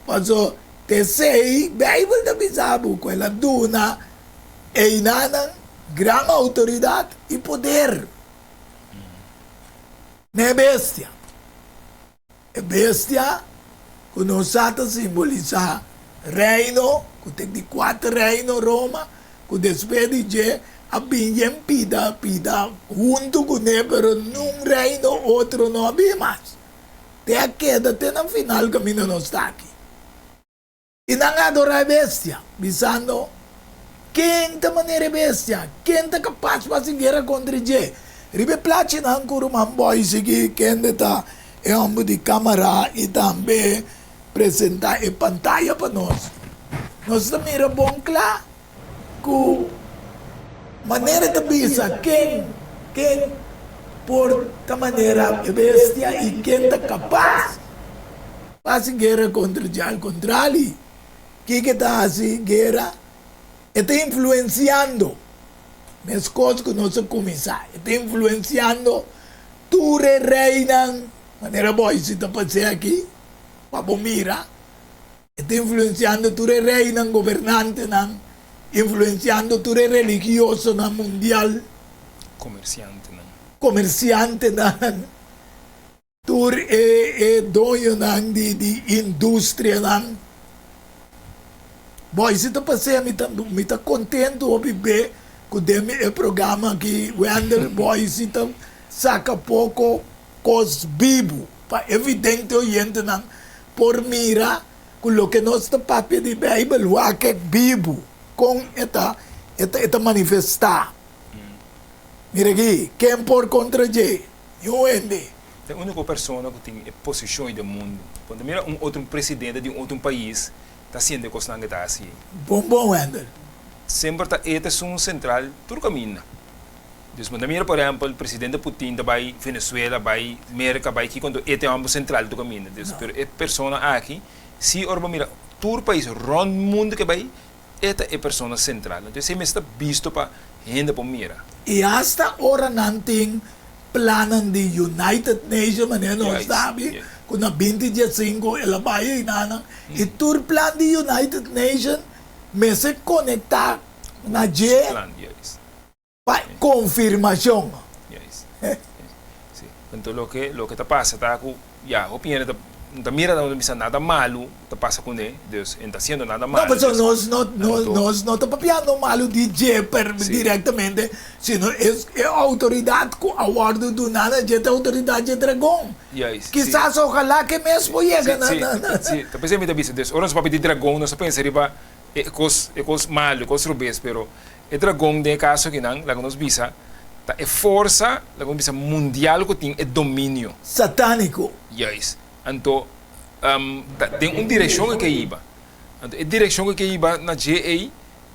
Paso P'esei, Beibel ta bisa bo ku el a duna einanan gran outoridat i poder na e bestia. E bestia ku nos sa ta simbolisá reino, ku ta e di kuater reino, Roma, ku despues di dje a bin yen pida pida huntu kuné, pero nun reino otro no a bin mas. Te a keda te na final kaminda nos ta aki. I nan a adorá e bestia, bisando, Ken ta manera e bestia? Ken ta kapas pa hasi guera kontra dje? Riba e plachinan ku ruman Boy sigui, kende ta e hòmber di kámara i tambe presentá e pantaya pa nos, nos ta mira bon kla ku manera ta bisa ken ken por ta manera e bestia i ken ta kapas pa hasi guera kontra dje. Al kontrali, kiko e ta hasi guera? E ta influensiando, meskos ku nos a kuminsá, e ta influensiando tur e reinan, manera Boyce ta pas'é aki, pa bo mira. E ta influensiando tur e reinan, gobernantenan, influensiando tur e religiosonan mundial. Komersiantenan. Komersiantenan, tur e e doñonan di di industrianan. Bo si ta pas'é mi ta mi ta kontentu hopi be ku den mi e programa aki Wendel Boy si ta saka poko kos bibu pa e vidente oyentenan por mira ku loke nos ta papia di Beibel wak e bibu kon e ta e ta e ta manifestá. Mira aki, ken por kontra dje? Niun hende. Ta e úniko persona ku tin e posishon ei den mundu. Bo ta mira un otro presidente di un otro pais ta hasiendo e kosnan ku e ta hasi ei. Bon bon, Wendel. Semper ta e ta esun sentral tur kaminda. Dus bo ta mira por ehempel presidente Putin ta bai Venezuela, bai Merca, bai kiko anto e ta e homber central tur caminda. Dus pero e persona aki si ora bo mira tur pais rond mundo ke bai e ta e persona central. Anto esei mester ta bisto pa hende por mira. I hasta ora nan tin plannan di United Nation manera nos sabi ku na binti diesinku el a bai einanan i tur plan di United Nation mester konekta na dje. Pa konfirmashon. Juist. Si. Anto loke loke ta pasa ta ku ya hopi hende ta no ta mira no ta bisa nada malu ta pasa kuné dus e no ta hasiendo nada No, malu pasobra dus nos no no anto nos no ta papiando malu di dje per si direktamente sino es e outoridat ku a wòrdu duná na dje ta outoridat dje dragon. Juist, si. Kisas ojalá ke mes Si por yega si na si na na si ta p'esei mi ta bisa dus ora nos papia di dragon nos ta pensa riba e kos e kos malu e kos robes pero E dragon den e kaso akinan, laga nos bisa, ta e forsa, laga nos bisa, mundial ku tin e dominio. Satániko. Juist. Anto, ta den un direkshon e ke hiba. Anto, e direkshon ku e ke hiba na dje ei,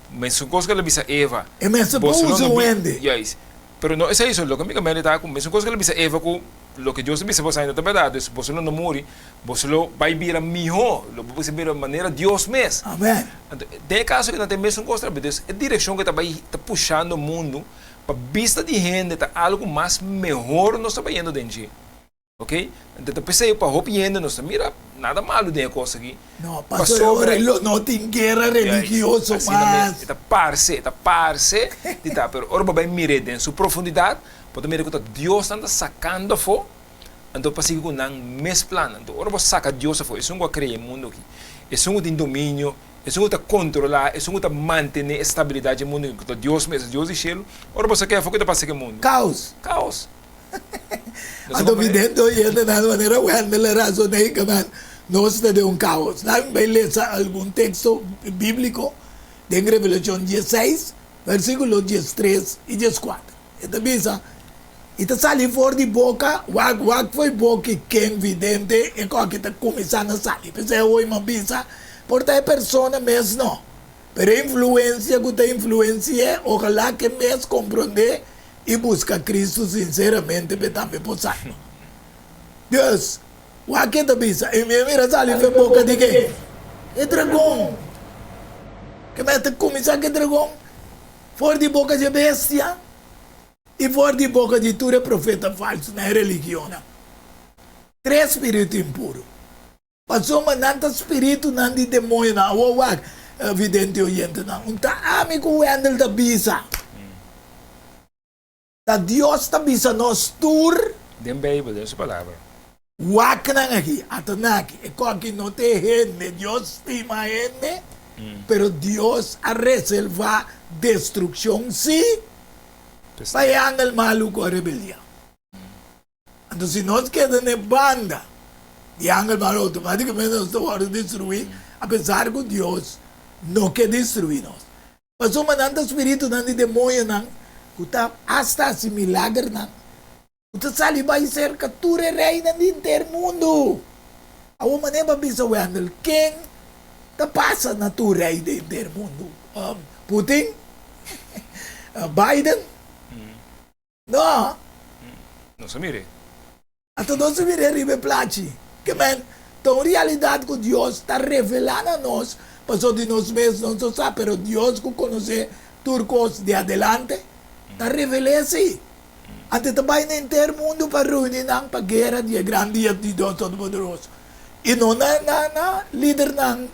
mesun kos ku el a bisa Eva. E mester por Boso lo usa no un bi, hende. Juist. Pero no esei so, loke mi ke mende ta ku mesun kos ku el a bisa Eva ku loke Dios a bisa boso ainda ta bèrdat, dus boso lo no muri, boso lo bai bira mihó, lo bo bira manera Dios mes. Amen. Anto, den e kaso aki nan ta e mesun kos tambe. Dus e direkshon ku ta bai ta pushando mundu pa bista di hende ta algu mas mehor nos ta bayendo den dje. Oke? Anto ta p'esei pa hopi hende nos ta mira nada malu den e kos aki. No, pasobra e ora lo no tin guera religioso mas. E ta parse, e ta parse di ta, pero ora bo bai mir'é den su profundidat, bo ta mira ku ta Dios nan ta sakando afó, anto pa sigui ku nan mes plan. Anto ora bo saka Dios afó, esun ku a krea e mundu aki, esun ku tin dominio, esun ku ta kontrolá, esun ku ta mantené e stabilidat dje mundu aki, ku ta Dios mes, Dios di shelu, ora bo sak'é afó, ke ta pasa ku e mundu? Kaos. Kaos. Anto mi den ta oyendo nan manera Wendel a razoné i kaman nos ta den un kaos. Nan bai lesa algun teksto bíbliko den Revelashon diesseis, versíkulo diestres i dieskuater. E ta bisa, I ta sali for di boka, wak wak fo'i boki ken vidente e koki ta kuminsá na sali. P'esei awor mi a bisa, por ta e persona mes no, pero e influensia ku ta influensi'é, ojalá ke mes komprondé i buska Cristo sinceramente p'e tambe por salba. Dus, wak ke ta bisa, i mi a mira sali f'e boka di ke? E dragon. Ke mester kuminsá ku e dragon? For di boka dje bestia i for di boka di tur e profeta falsu na e religionnan. Tres spiritu impuru. Pasobra nan ta spiritunan di demoñonan. Awor wak, vidente oyentenan, un ta ami ku Wendel ta bisa. Ta Dios ta bisa nos tur. Den Beibel, den su Palabra. Wak nan aki, ata nan aki, e koki no ta e hende, Dios stima hende, pero Dios a reservá destrukshon sí pa e angel malu ku a rebeldiá. Anto si nos keda na e banda di angel malu, outomátikamente nos ta wòrdu destruí. Apesar ku Dios no ke destruí nos. Pasobra nan ta spiritunan di demoñonan ku ta asta hasi milagernan, ku ta sali bai serka tur e reinan di henter mundu. Awor manera bo a bisa Wendell, ken ta pasa na tur rei di henter mundu? Putin? Biden? No. Nos a mir'é. Anto nos a mir'é riba e plachi. Ke men, ta un realidat ku Dios ta revelá na nos, pasobra di nos mes nos no sa, pero Dios ku konosé tur kos di adelante, ta revel'é si. Anto e ta bai na henter mundu pa reuni nan pa guera di e gran dia di Dios Todopoderoso. I no na na lidernan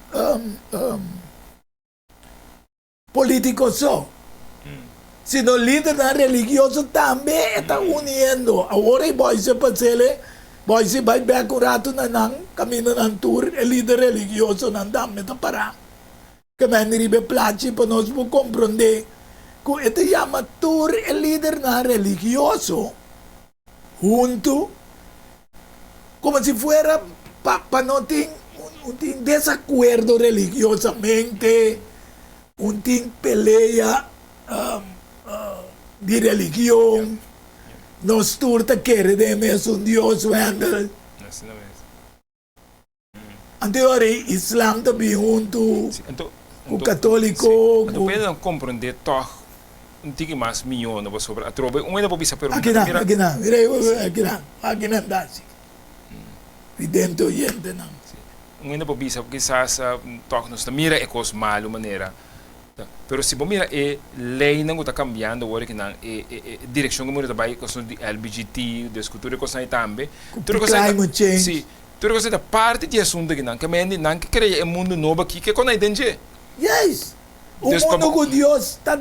Politico so, sino lidernan religioso tambe e ta uniendo. Awor e boise pasele, boise bai bek un rato na nan caminda nan tur e lider religiosonan tambe ta para. Ke men riba e plachi pa nos por comprende cu e ta yama tur e lidernan religioso huntu como si fuera pa pa no tin un tin desacuerdo religiosamente, un tin pelea di religion, nos tur ta kere den e mesun Dios, Wendell. Asina mes. Anto ora islam ta bin huntu ku katoliko. Anto puede nan komprende tòg un tiki mas mihó no pasobra atrobe un hende por bisa pero Akinan akinan mira akinan akinan ta asi vidente oyentenan. Un hende por bisa kisas tòg nos ta mira e kos malu manera pero si bo mira e leinan ku ta kambiando awor akinan e e direkshon ku mundu ta bai kos di LBGT des ku tur e kosnan ei tambe Ku climate change. Tur e kos ei ta parti di e asuntu aki. Nan ke mende, nan ke krea e mundu nobo aki, ke kon ei den dje? Juist! Un mundu ku Dios ta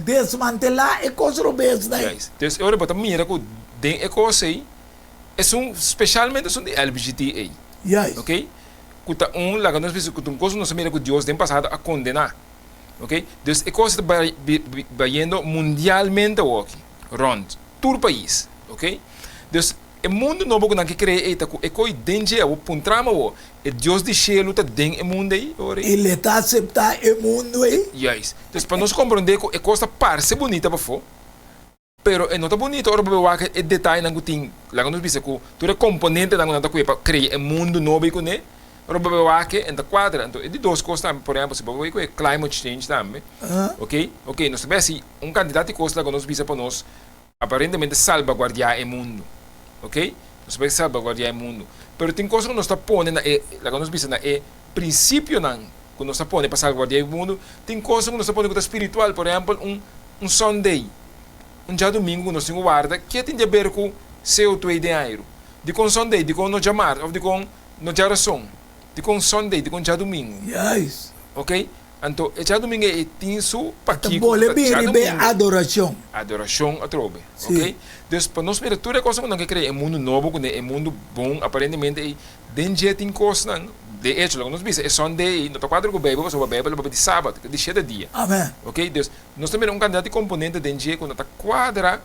desmantelá e kos robesnan ei. Juist. Dus e ora bo ta mira ku den e kos ei, esun, speshalmente esun di LBGT ei. Juist. Oké? Ku ta un, laga nos bisa ku ta un kos ku nos a mira ku Dios den pasado a kondená. Oké? Dus e kos ei ta bayendo mundialmente awoki, rònt tur pais. Oké? Dus. E mundu nobo ku nan ke krea ei ta ku e koi den dje awo puntra mi awo, e Dios di shelu ta den e mundu ei ora ei? I le ta aseptá e mundu ei? Juist. Dus pa nos komprondé ku e kos ta parse bunita pafó, pero e no ta bunita ora bo bai wak e detayenan ku tin, laga nos bisa ku tur e komponentenan ku nan ta kue pa krea e mundu nobo ei kuné, ora bo bai wak e ta kuadra. Anto e di dos kos tambe, por ehèmpel si bo bai ku e climate change tambe, oke, oke, nos ta bai hasi un kantidat di kos laga nos bisa pa nos Aparentemente salbaguardiá e mundu. Ok? Nos por salbaguardiá e mundu. Pero tin kos ku nos ta pone na e, laga nos bisa, na e prinsipionan ku nos ta pone pa salbaguardiá e mundu, tin kosnan ku nos ta pone ku ta spiritual. Por ehèmpel, un un Sunday, un djadumingu ku nos tin ku warda, ke tin di aber ku CO2 den airu? Dikon Sunday? Dikon no djamars? Òf dikon no djarason? Dikon Sunday? Dikon djadumingu? Juist. Ok? Anto e djadumingu ei tin su Ta pakiko ku bole ta bin riba e djadumingu. adorashon. Adorashon atrobe. Sí. Ok? Dus pa nos mira tur e kosnan ku nan ke krea e mundu nobo kuné e mundu bon aparentemente ei den dje tin kosnan, de echo loke nos bisa e Sunday ei no ta kuadra ku Beibel pasobra Beibel a papia di Sabat, di shete dia. Amen. Ok? Dus nos ta mira un kantidat di komponente den dje ku no ta kuadra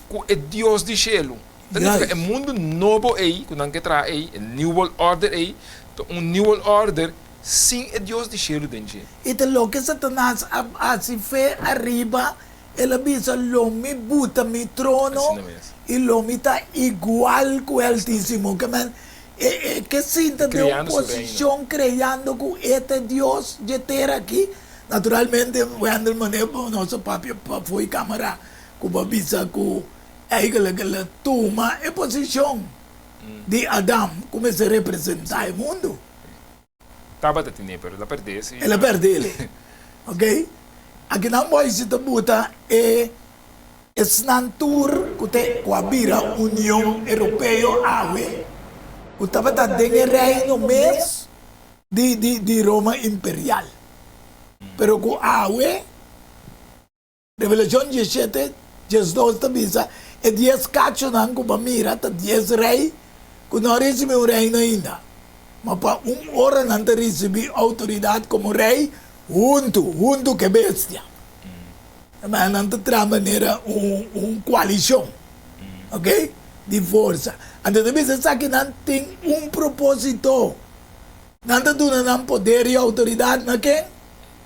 ku e Dios di shelu. Ta nifiká e Juist. mundu nobo ei ku nan ke traha ei, e New World Order ei, ta un New World Order Sin e Dios di shelu den dje. I ta loke Satanas a hasi fe ariba, el a bisa, Lo mi buta mi trono i lo mi ta igual ku e Altísimo. Ke men, e e ke sinta den un posishon kreando ku e ta e Dios dje tera aki. Naturalmente, Wendell manera bo nos a papia pafó i kamara ku bo a bisa ku eigenlijk el a tuma e posishon di Adam ku mester representá e mundu. Tabata tine pero el a perdé si. El a perdé el. Ok. Akinan Moises ta buta e esnan tur ku te ku a bira Union Europeo awe, ku tabata den e reino mes di di di Roma Imperial, pero ku awe. Revelashon diesshete, 12 ta bisa, E dies kachonan ku bo mira ta dies rei ku no a risibí un reino ainda, ma pa un ora nan ta risibí outoridat komo rei huntu, huntu ku e bestia. Ma nan ta traha manera un un koalishon, oke, di forsa. Anto ta bisa esakinan tin un propósito. Nan ta duna nan poder i outoridat na ken?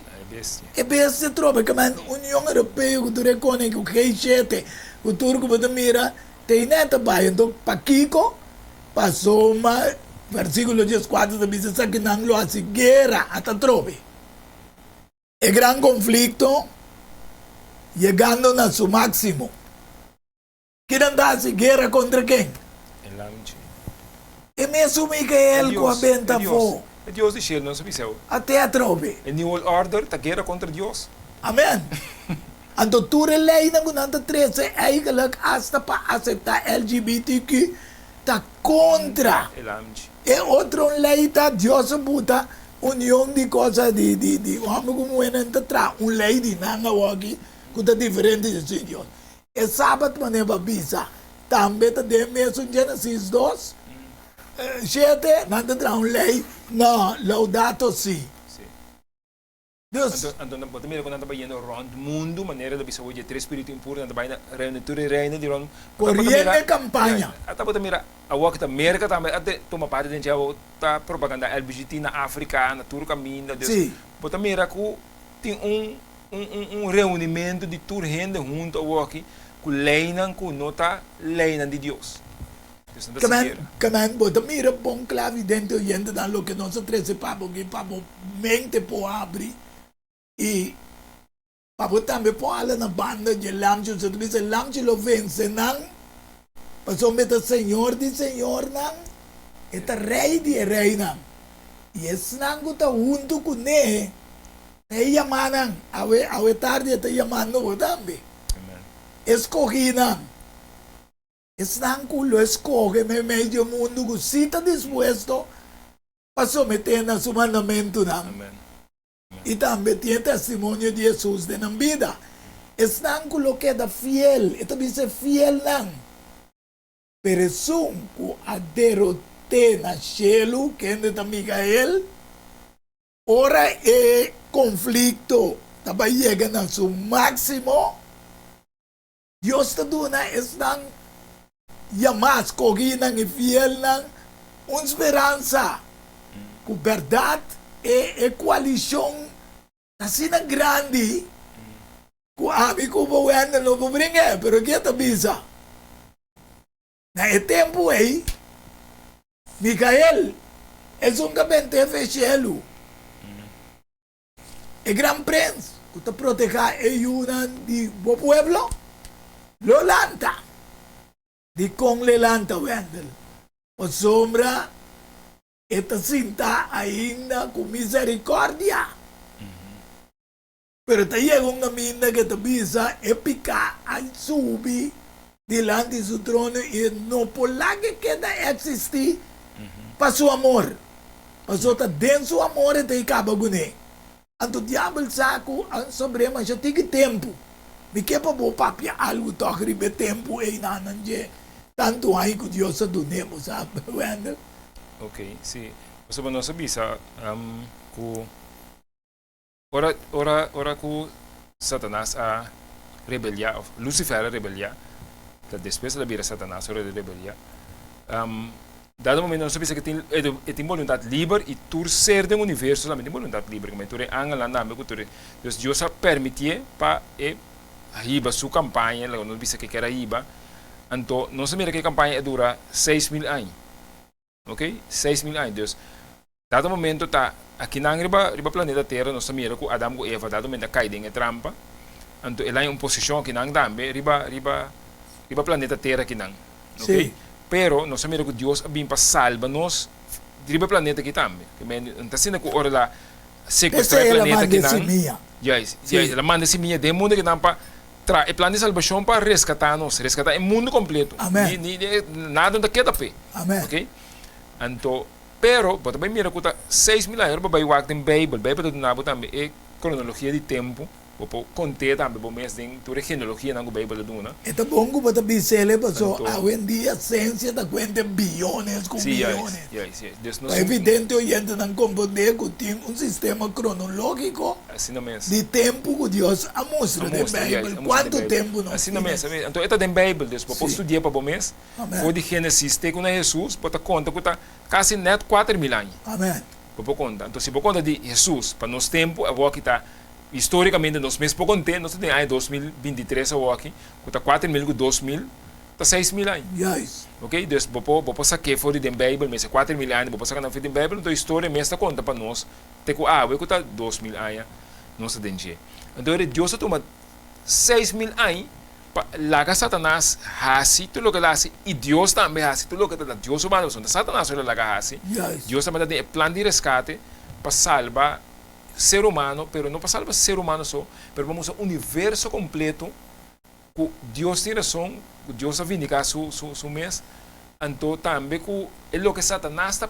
Na e bestia. E bestia trobe ke men Union Europeo ku tur e koning ku G7 ku tur ku bo ta mira te i net ta bai. Anto pakiko? Pasobra versikulo dieskuater ta bisa esaki nan lo hasi guera ata trobe. E gran konflikto yegando na su máksimo. Kinan ta hasi guera kontra ken? E lamchi. E mesun Mikael ku a benta afó. E Dios di shelu nos a bisa. A te atrobe. E New World Order ta guera kontra Dios. Amen. Anto tur e leinan ku nan ta trese eigenlijk asta pa aseptá LGBTQ ta kontra. E lamchi. E otro lei ta Dios a buta union di cosa di di di homber ku muhernan ta traha un lei di nan awoki ku ta diferente di su Dios. E sabat manera bo a bisa tambe ta den mesun Genesis dos, shete, nan ta traha un lei na Laudato Si. Dus. Anto bo ta mira ku nan ta bayendo rònt mundu manera lo bisa oye tres spiritu impuru nan ta bai na reuni tur e reino di rònt. Koriendo e kampaña. Ata bo ta mira awor ki ta Merka tambe a tuma parti den dje awor ta propaganda LGBT na Afrika na tur kaminda. Dus bo ta mira ku tin un un un un reunimentu di tur hende huntu awoki ku leinan ku no ta leinan di Dios. Dios no ta sikiera. Kemen bo ta mira bon kla vidente oyentenan loke nos a trese pa bo aki pa bo mente por habri i pa bo tambe por hala na banda dje lamchi. Usted ta bisa e lamchi lo vense nan pasobra e ta Señor di señornan, e ta Rei di e reinan i esnan ku ta huntu kuné Ta e yamanan, awe, awe tardi e ta yamando bo tambe. E skohinan, esnan ku lo e skohe meimei di e mundu ku si ta dispuesto pa someté na su mandamentunan i tambe tin e testimonio di Hesus den nan bida. Esnan ku lo keda fiel, e ta bisa e fielnan. Pero esun ku a derot'é na shelu, kende ta Mikael, Ora e konflikto ta bai yega na su máksimo, Dios ta duna esnan yamá, skohínan i fielnan un speransa ku bèrdat e e koalishon ta asina grandi ku ami ku bo Wendel no por bring'é. Pero ke ta bisa? Na e tempu ei, Mikael, esun ku a bent'é fe shelu, e gran prens ku ta protehá e yunan di bo pueblo, lo lanta. Dikon lo e lanta, Wendel? Pasobra e ta sintá ainda ku miserikòrdia. Pero ta yega un kaminda ke ta bisa e piká a subi dilanti su trono i e no por laga e keda eksistí pa su amor. Pasobra ta den su amor e ta i kaba kuné. Anto diabel sa ku a sobr'é masha tiki tempu. Mi ke pa bo papia algu tòg riba e tempu einan nan dje tantu aña ku Dios a dun'é, bo sa, Wendel? Oké, sí. Pasobra nos a bisa ku. Ora, ora, ora ku Satanas a rebeliá, òf Lucifer a rebeliá, ta despues el a bira Satanas ora el a rebeliá, dado momento nos a bisa ku tin, e tin boluntat liber i tur ser den universo tambe tin boluntat liber, komo tur e angelnan tambe ku tur e, dus Dios a permitié pa e hiba su kampaña, laga nos bisa ke kier a hiba, anto nos a mira ku e kampaña a dura 6000 aña. Ok, 6000 aña. Dus, dado momento ta akinan riba riba planeta Tera nos ta mira ku Adam ku Eva dado momento a kai den e trampa. Anto el haña un posishon akinan tambe riba riba riba planeta Tera akinan. Ok, Sí. pero nos ta mira ku Dios a bin pa salba nos riba e planeta aki tambe. Ke men no ta asina ku ora el a sekuestrá P'esei e el a planeta manda e akinan, simia. juist, Sí. juist, el a manda e simia den mundu akinan pa Tra e plan di salbashon pa reskatá nos, reskatá e mundu kompleto. Amèn. Ni, ni, nada no ta keda p'e. Amèn. Oké? Anto, pero, bo ta bai mira ku ta 6000 aña. Ora bo bai wak den Beibel, Beibel ta duna bo tambe e kronologia di tempu. Bo por kont'é tambe bo mes den tur e genealogianan ku Beibel ta duna. E ta bon ku bo ta bis'el e paso Anto. awendia siensia ta kuenta biyones ku Sí, juist, miyones. juist, juist. Dus nos Pa evidente oyentenan komprondé ku tin un sistema kronologiko. Asina mes. Di tempu ku Dios a mustra A den mustra, yes, Beibel a mustra den kuantu Beibel. tempu nos Asina tin mes, es. Anto e ta den Beibel, dus bo por Sí. studi'é pa bo mes. Amen. For di Génesis te ku na Hesus, bo ta konta ku ta kasi nèt 4000 aña. Amen. Bo por konta. Anto si bo konta di Hesus pa nos tempu awoki ta histórikamente nos mes por kont'é, nos ta den aña 2023 awoki, ku ta 4000 ku 2000 ta 6000 aña. Juist. Ok, dus bo por bo por sak'é for di den Beibel mes, e 4000 aña bo por saka nan for di den Beibel, anto historia mes ta konta pa nos te ku awe ku ta 2000 aña nos ta den dje. Anto Dios a tuma 6000 aña Pa laga Satanas hasi tur loke el a hasi i Dios tambe hasi tur loke ta na Dios su banda, pasobra no ta Satanas solo el a laga hasi, Dios tambe ta den e plan di reskate pa salba ser humano, pero no pa salba ser humano so, pero pa mustra universo kompleto ku Dios tin rason, ku Dios a vindiká su su mes, anto tambe ku e loke Satanas ta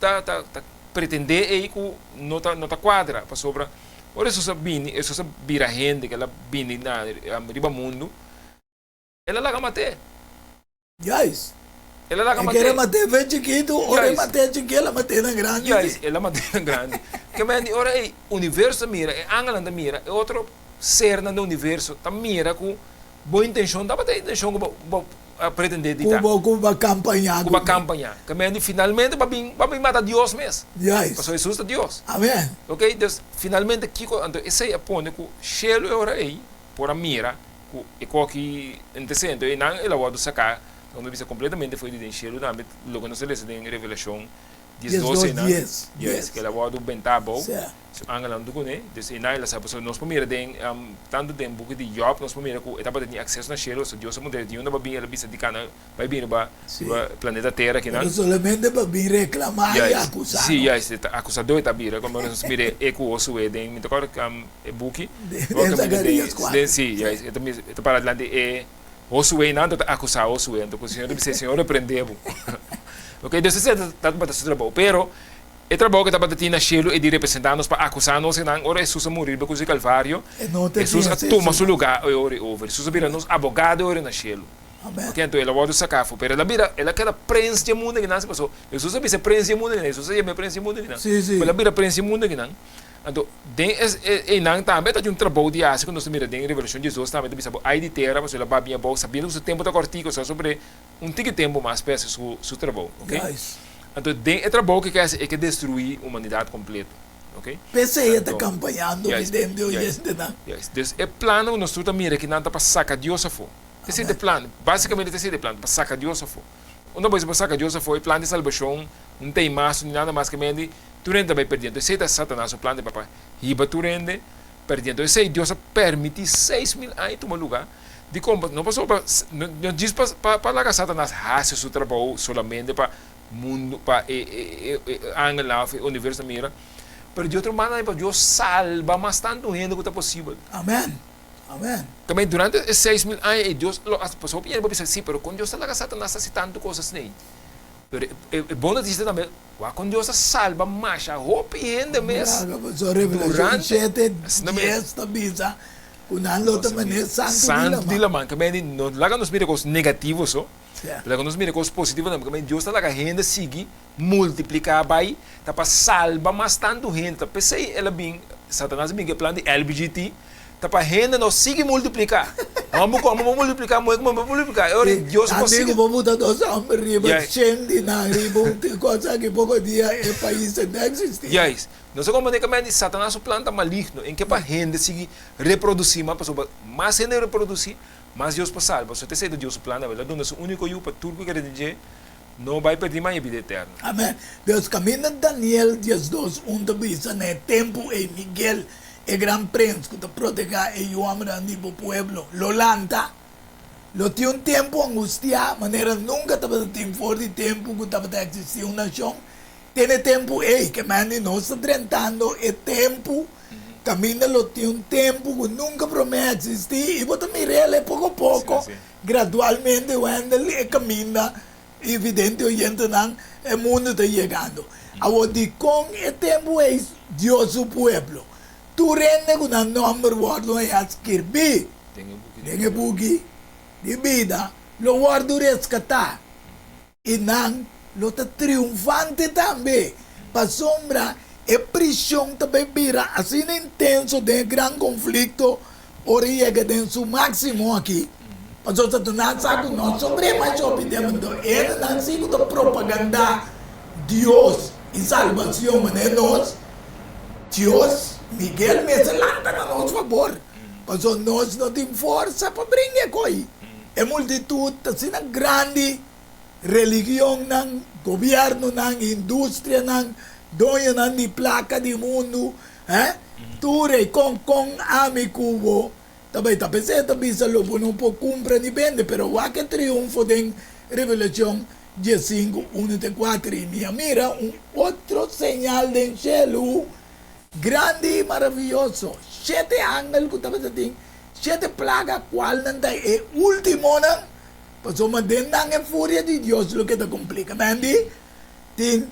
ta ta pretendé ei ku no ta no ta kuadra, pasobra ora Hesus a bini, Hesus a bira hende, ku el a bini na riba mundu, el a laga mat'é. Juist. El a laga E mat'é. kere mat'é fe chikitu, ora e Juist. mat'é chikí, el a mat'é na grandi Juist, sí. el a mat'é na grandi. Ke men di ora ei universo ta mira, e angelnan ta mira, e otro sernan den universo ta mira ku bo intenshon tabata e intenshon ku bo bo a pretendé di Ku ta. bo ku bo a kampañá Ku bo a kuné. kampañá. Ke men di finalmente bo a bin bo a bin mata Dios mes. Juist. Pasobra Hesus ta Dios. Amen. Ok, dus finalmente kiko anto esei a pone ku shelu e ora ei por a mira ku e koki entesé. Anto einan el a wòrdu saká, laga nos bisa kompletamente for di den shelu tambe, loke nos ta lesa den Revelashon 12 einan. 12, Juist, 10. ku el a wòrdu bentá abou. Sea. Su angelnan huntu kuné. Dus einan el a sa, pasobra nos por mira den, tantu den buki di Jòb, nos por mira ku e tabata tin akseso na shelu, so Dios a puntra di unda bo a bin, el a bisa di kana bai bin riba riba planeta Tera akinan. Pero solamente pa bin reklamá i Juist, akusá si, nos. juist, e ta akusadó e ta bira, komo nos mira e ku Josué den, mi ta kòrda e buki, Den bo kaminda den, Zacarías kuater. den, si, juist, e ta e ta para dilanti e Josué nan, anto ta akusá Josué, anto ku Señor ta bisa, Señor reprendé bo. Ok, dus esei tabata su trabou, pero. E trabou ku tabata tin na shelu e di representá nos pa akusá nos einan ora Hesus a muri riba krus di Kalvario, E no ta Hesus tin a acceso tuma su mas. lugá e ora ei over. Hesus a bira nos abogado e ora na shelu. Amen. Oke, anto el a wòrdu saká afó, pero el a bira, el a keda prens di e mundu akinan, si paso Hesus a bisa e prens di e mundu akinan, Hesus a yama e prens di e mundu akinan, Sí, sí. pero el a bira prens di e mundu akinan. Anto den es e einan tambe ta tin un trabou di hasi ku nos ta mira den Revelashon diesdos tambe ta bisa bo ai di tera pasobra el a babia abou sabiendo ku su tempu ta kòrtiku, osea sobre un tiki tempu mas pa e hasi su su trabou, oke. Juist. Anto den e trabou ke ke hasi e ke destruí humanidat kompleto, oke. P'esei e ta Anto, kampañando juist, vidente juist, oyentenan. juist. Dus e plannan ku nos tur ta mira kinan ta pa saka Dios afó. Esei ta e Amen. plan, básikamente esei ta e plan, pa saka Dios afó. Unda bo bisa pa saka Dios afó, e plan di salbashon no ta ei mas, ni nada mas ke mendi, tur hende ta bai pèrdí. Anto esei ta Satanas su plan di pa hiba tur hende pèrdí. Anto esei Dios a pèrmití 6000 aña tuma lugá. Dikon? No pasobra no no djis pa pa pa laga Satanas hasi su trabou solamente pa mundu pa e e e e angelnan òf e universo ta mira, pero di otro banda pa Dios salba mas tantu hende ku ta posibel. Amen. Amen. Tambe durante e 6000 aña ei Dios lo hasi, pasobra hopi hende por bisa si, pero kon Dios ta laga Satanas hasi tantu kos asina ei? Pero e e bon notisia tambe, wak kon Dios a salba masha hopi hende mes Mira, pasobra Revelashon durante, shete asina mes. dies ta bisa Ku nan lo ta manera santu di Santu laman. di laman. Ke mende no laga nos mira kos negativo so, Sea. laga nos mira kos positivo tambe. Ke mende Dios ta laga hende sigui multipliká bai, ta pa salba mas tantu hende. Ta p'esei el a bin, Satanas a bin ku e plan di LBGT, ta pa hende no sigui multipliká. Hòmber ku hòmber por multipliká, muhé ku muhé por multipliká. E ora Sí, Dios por amigu sigui. bo buta dos hòmber riba Juist. shen di nan riba un kos aki poko dia e pais no ta eksistí. Juist. Nos ta komprendé ku di Satanas su plan ta maligno en ke pa hende sigui reprodusí mas pasobra mas hende reprodusí, mas Dios por salba. So ta esei ta Dios su plan el a duna su úniko yu pa tur ku kere den dje no bai pèrdí mas e bida eterno. Amèn. Dios kaminda Daniel 12 un ta bisa na e tempu ei Miguel, e gran prens ku ta protegá e yu hòmbernan di bo pueblo, lo lanta. Lo tin un tempu angustiá manera nunka tabata tin for di tempu ku tabata eksistí un nashon. Den e tempu ei, ke men di nos ta drentando e tempu kaminda lo tin un tempu ku nunka promé a eksistí i bo ta mir'el e poko poko, gradualmente, Wendell, e kaminda i vidente oyentenan, e mundu ta yegando. Awor, dikon e tempu ei Dios su pueblo, tur hende ku nan nòmber wòrdu hañá skirbí den e buki di bida, lo wòrdu reskatá? I nan lo ta triunfante tambe, pasobra e prishon ta bai bira asina intenso den e gran konflikto ora e yega den su máksimo aki. Pasobra Satanas sa ku no sobr'é masha hopi tempu, anto e hendenan si ku ta propagandá Dios. i salbacion manera nos, Dios, Miguel mester lanta na nos fabor, pasobra nos no tin forsa pa bringa e koi. E multitud ta asina grandi, religionnan, gobiernonan, industrianan, doñonan di placa di mundu, eh, tur ei con con ami cu bo ta bai ta. P'esei e ta bisa lo bo no por cumpra ni bende, pero wak e triunfo den Revelacion diesinku, unu te kuater, I mi a mira un otro señal den shelu, grandi i maravioso, shete angel ku tabata tin shete plaga, kualnan ta e últimonan, pasobra den nan e furia di Dios lo keda kumplí. Kamendi tin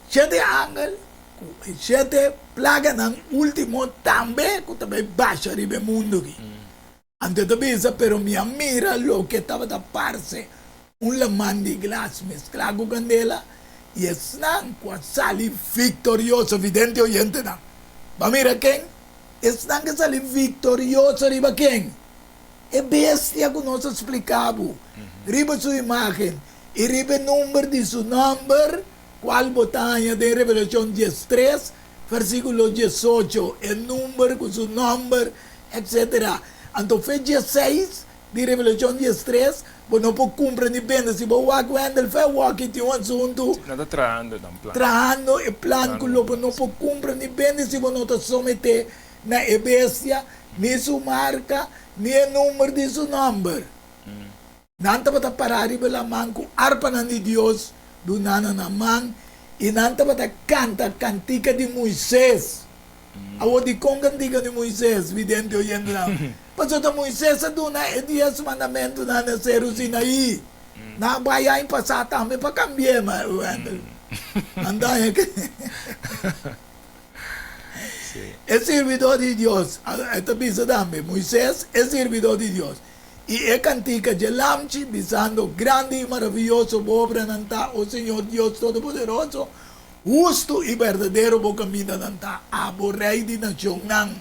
shete angel ku e shete plaganan último tambe ku ta bai basha riba e mundu aki. Anto e ta bisa, Pero mi a mira loke tabata parse un laman di glas mesklá ku kandela, i esnan ku a sali viktorioso, vidente oyentenan, bo a mira ken? Esnan ku a sali viktorioso riba ken? E bestia ku nos a splika bo, riba su imágen i riba e number di su nòmber, kual bo ta haña den Revelashon diestres, Versíkulo diesocho, e number ku su nòmber, etsetera. Anto fe dieseis di Revelashon diestres, bo no por kumpra ni bende. Si bo wak Wendel fe awor aki tin un asuntu. Nan ta trahando nan plan. Trahando e plan ku lo bo no por kumpra ni bende si bo no ta someté na e bestia, ni su marka, ni e number di su nòmber. Nan tabata pará riba laman ku arpanan di Dios duná na nan man, i nan tabata kanta kantika di Moises. Awor, dikon kantika di Moises, vidente oyentenan? Pasobra ta Moises a duna e Dies Mandamentunan na Seru Sinaí. Nan a bai aña pasá tambe pa kambi'é, ma Wendel. Nan daña ke. E sirbidó di Dios, e ta bisa tambe, Moises, e sirbidó di Dios. I e kantika dje lamchi, bisando, Grandi i maravioso bo obranan ta, o Señor Dios Todopoderoso, hustu i berdadero bo kamindanan ta, abo Rei di nashonnan.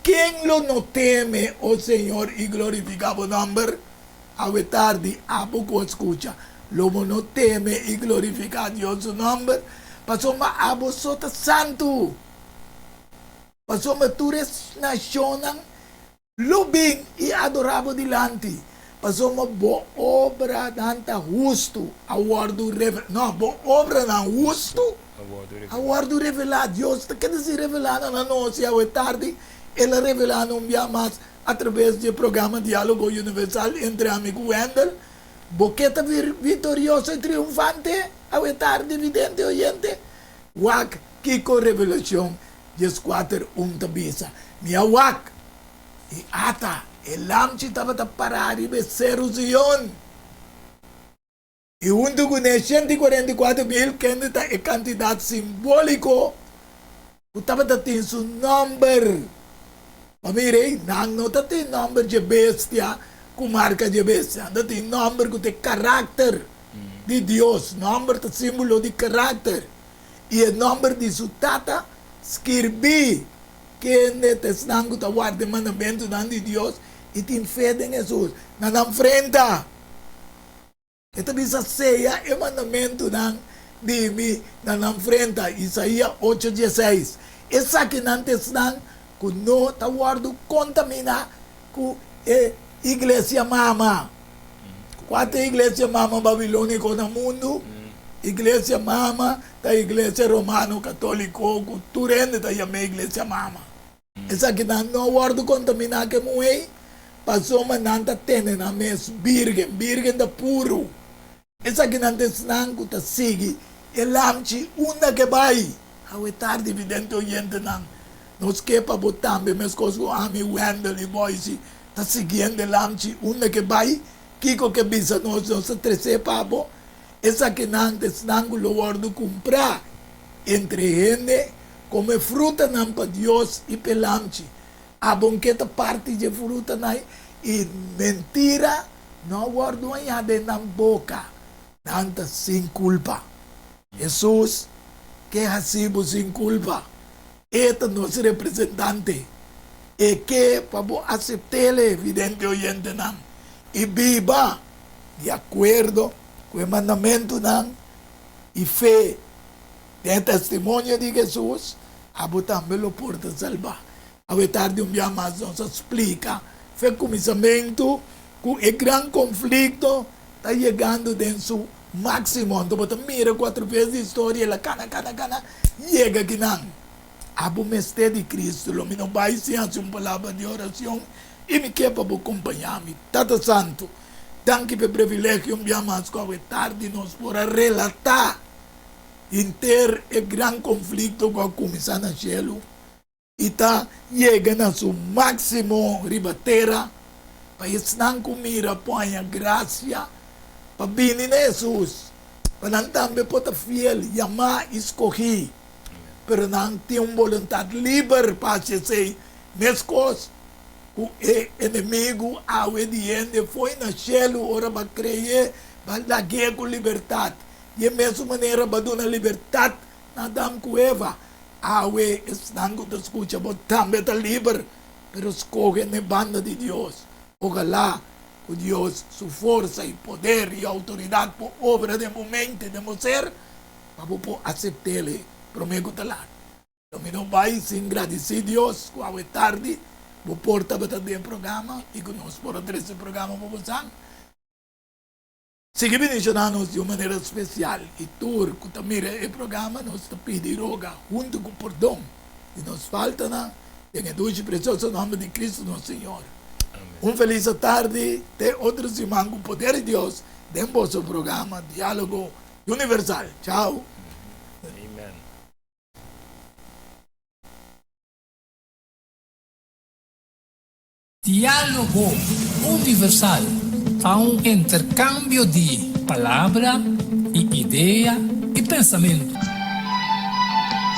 Ken lo no teme, o Señor, i glorifiká bo nòmber? Awe tardi, abo ku a skucha, lo bo no teme i glorifiká Dios su nòmber? Pasobra abo so ta santu. Pasobra tur e nashonnan Lo bin i adorá bo dilanti, pasobra bo obranan ta hustu a wòrdu revelá. No, bo obranan hustu a wòrdu revelá. Dios ta keda sin revelá nan na nos, i awe tardi El a revelá nan un bia mas atraves di e programa Diálogo Universal entre ami ku Wendell. Bo ke ta vitorioso i triunfante awe tardi, vidente oyente? Wak kiko Revelashon Dieskuater un ta bisa, Mi a wak, i ata, e lamchi tabata pará riba e seru Zion, i huntu kuné 144.000, kende ta e kantidat simbóliko ku tabata tin su nòmber. Pa mira ei, nan no ta tin nòmber dje bestia ku marka dje bestia, nan ta tin nòmber ku ta e karakter di Dios. Nòmber ta símbolo di karakter. I e nòmber di su tata skirbí. Kende ta esnan ku ta warda e mandamentunan di Dios i tin fe den Hesus? Na nan frenta e ta bisa, Sea e mandamentunan di mi na nan frenta. Isaia ocho dieseis. Esakinan ta esnan ku no ta wòrdu kontaminá ku e iglesia mama. Kua ta e iglesia mama babilóniko na mundu? Iglesia mama ta iglesia romano katóliko ku tur hende ta yam'é iglesia mama. Esakinan no a wòrdu kontaminá ku e muhé pasobra nan ta tene nan mes bírgen. Bírgen ta puru. Esakinan ta esnan ku ta sigui e lamchi unda ke bai. Awe tardi, vidente oyentenan, nos ke pa bo tambe, meskos ku ami, Wendell i Boysie, ta siguiendo e lamchi unda ke bai. Kiko ke bisa nos, nos ta tres'é pa bo. Esakinan ta esnan ku lo wòrdu kumprá entre hende komo e frutanan pa Dios i pa e lamchi. Abo ke ta parti dje frutanan i mentira no a wòrdu hañá den nan boka. Nan ta sin kulpa. Hesus ke hasi bo sin kulpa. E ta nos representante. E ke pa bo asept'El, vidente oyentenan, i biba di akuerdo ku e mandamentunan i fe. Den e testimonio di Hesus, abo tambe lo por ta salbá. Awe tardi un bia mas nos a splika fe kuminsamentu ku e gran konflikto ta yegando den su máksimo. Anto bo ta mira ku atraves di historia el a kana, kana, kana yega kinan. Abo mester di Kristu. Lo mi no bai sin hasi un palabra di orashon i mi ke pa bo kompañá mi. Tata Santu, danki pa e privilegio un bia mas ku awe tardi nos por a relatá henter e gran konflikto ku a kuminsá na shelu i ta yega na su máksimo riba tera, pa esnan ku mira por haña grasia pa bini na Hesus, pa nan tambe por ta fiel, yamá i skohí. Pero nan tin un boluntat liber pa hasi esei, meskos ku e enemigu awe di hende foi na shelu ora bo a kre'é, bo a lag'é ku libertat. Di e mesun manera bo a duna libertat na Adam ku Eva. Awe esnan ku ta skucha bo tambe ta liber, pero skohe n'e banda di Dios. Ojalá ku Dios su forsa i poder i outoridat por obra den bo mente, den bo ser, pa bo por asept'el promé ku ta lat. Lo mi no bai sin gradisí Dios ku awe tardi bo por tabata den e programa i ku nos por a trese e programa pa bo san. Sigui bendishoná nos di un manera spesial i tur ku ta mira e programa nos ta pidi roga huntu ku pordon di nos faltanan den e dushi presioso nòmber di Kristu nos Señor. Un felis atardi te otro siman ku poder di Dios den boso programa Diálogo Universal. Chao. Amen. Diálogo Universal ta un interkambio di palabra i idea i pensamentu.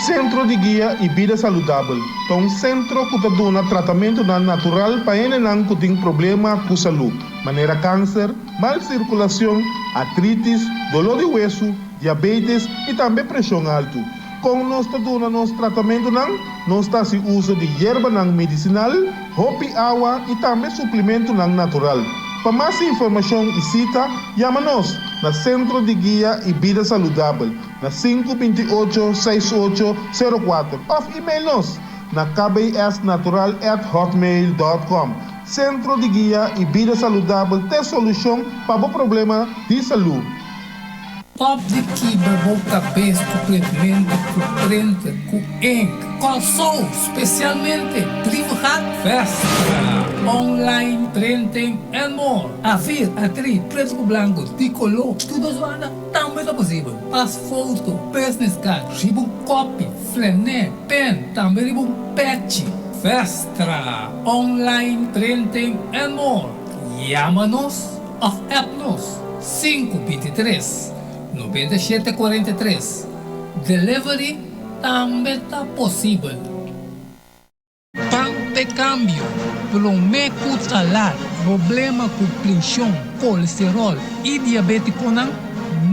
Sentro di Guia i Bida Saludabel ta un sentro ku ta duna tratamentunan natural pa hendenan ku tin problema ku salú, manera kanser, mal sirkulashon, artritis, doló di wesu, diabetes i tambe preshon altu. Kon nos ta duna nos tratamentunan? Nos ta hasi uso di yerbanan medisinal, hopi awa i tambe suplimentunan natural. Pa mas informashon i sita, yama nos na Sentro di Guia i Bida Saludabel na sinku 28 6 ocho 04 òf email nos na kbsnatural at hotmail dòt kòm. Sentro di Guia i Bida Saludabel t'e solushon pa bo problema di salú. Stop di kibra bo kabes ku printmentu, ku printer, ku ink. Kòrsou, spesialmente Brievengat, Vestra, online printing and more. Afir, atri, pretu ku blanku, di koló, tur dos banda tambe ta posibel. Pas foto, business card, riba un kopi, flené, pen, tambe riba un pechi. Vestra, online printing and more. Yama nos Òf app nos, sinku 23, 97 43. Delivery tambe ta posibel. Pan p'e kambio, promé ku ta lat. Problema ku prenshon, kolesteròl i diabétikonan,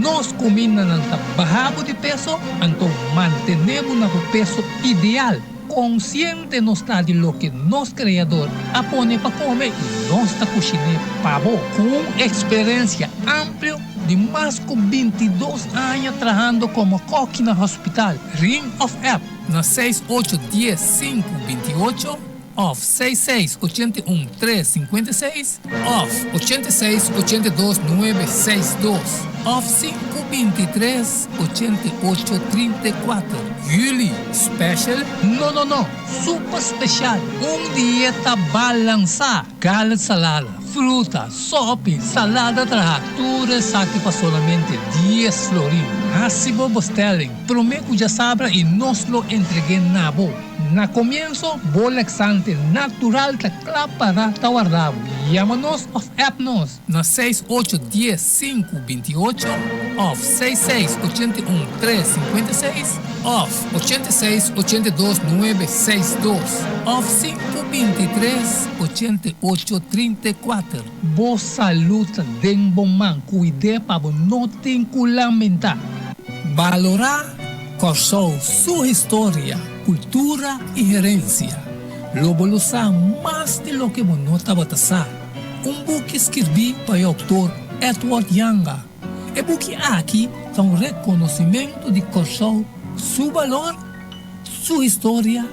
nos kumindanan ta baha bo di peso, anto mantené bo na bo peso ideal. Konsiente nos ta di loke nos Kreador a pone pa kome i nos ta kushiné pa bo. Ku un eksperensia amplio di mas ku 22 aña trahando komo kòki na hospital, ring òf app na seis ocho dies sinku 28 òf seis seis 81 tres 56 òf 86 82 nuebe seis dos òf sinku 23 88 34. Juli, special? No no no, super special! Un dieta balansá, garlic salada, fruta, sopi, salada traha, tur esaki pa solamente dies florin. Hasi bo bestelling promé ku djasabra i nos lo entreg'é na bo. Na komienso, bo laxante natural ta kla para ta warda bo. Yama nos òf app nos na seis ocho dies sinku 28 òf seis seis 81 tres 56 òf 86 82 nuebe seis dos òf sinku 23 88 34. Bo salú ta den bo man, kuid'é pa bo no tin ku lamentá. Balorá Kòrsou su historia, kultura i herensia. Lo bo lo sa mas di loke bo no tabata sa. Un buki skirbí pa e outor Edward Janga. E buki aki ta un rekonosimentu di Kòrsou Su balor, su historia,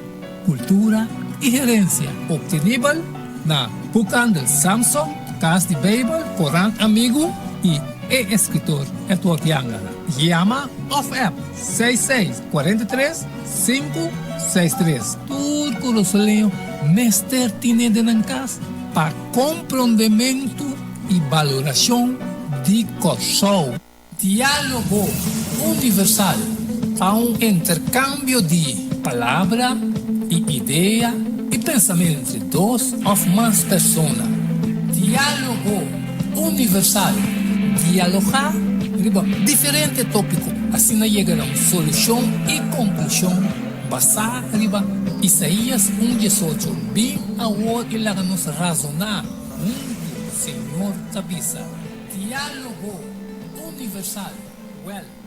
kultura i herensia. Optenibel na Boekhandel Samson, Kas di Beibel, Korant Amigu i e eskritor Edward Jangala. Yama òf app 66 43 563. Tur kurasoleño mester tine den nan kas pa komprondementu i balorashon di Kòrsou. Diálogo Universal ta un interkambio di palabra i idea i pensamentu entre dos òf mas persona. Diálogo Universal, dialogá riba diferente tópiko, asina yega na un solushon i konklushon basá riba Isaías un diesocho, Bin awor i laga nos razoná huntu, Señor ta bisa. Diálogo Universal, wèl.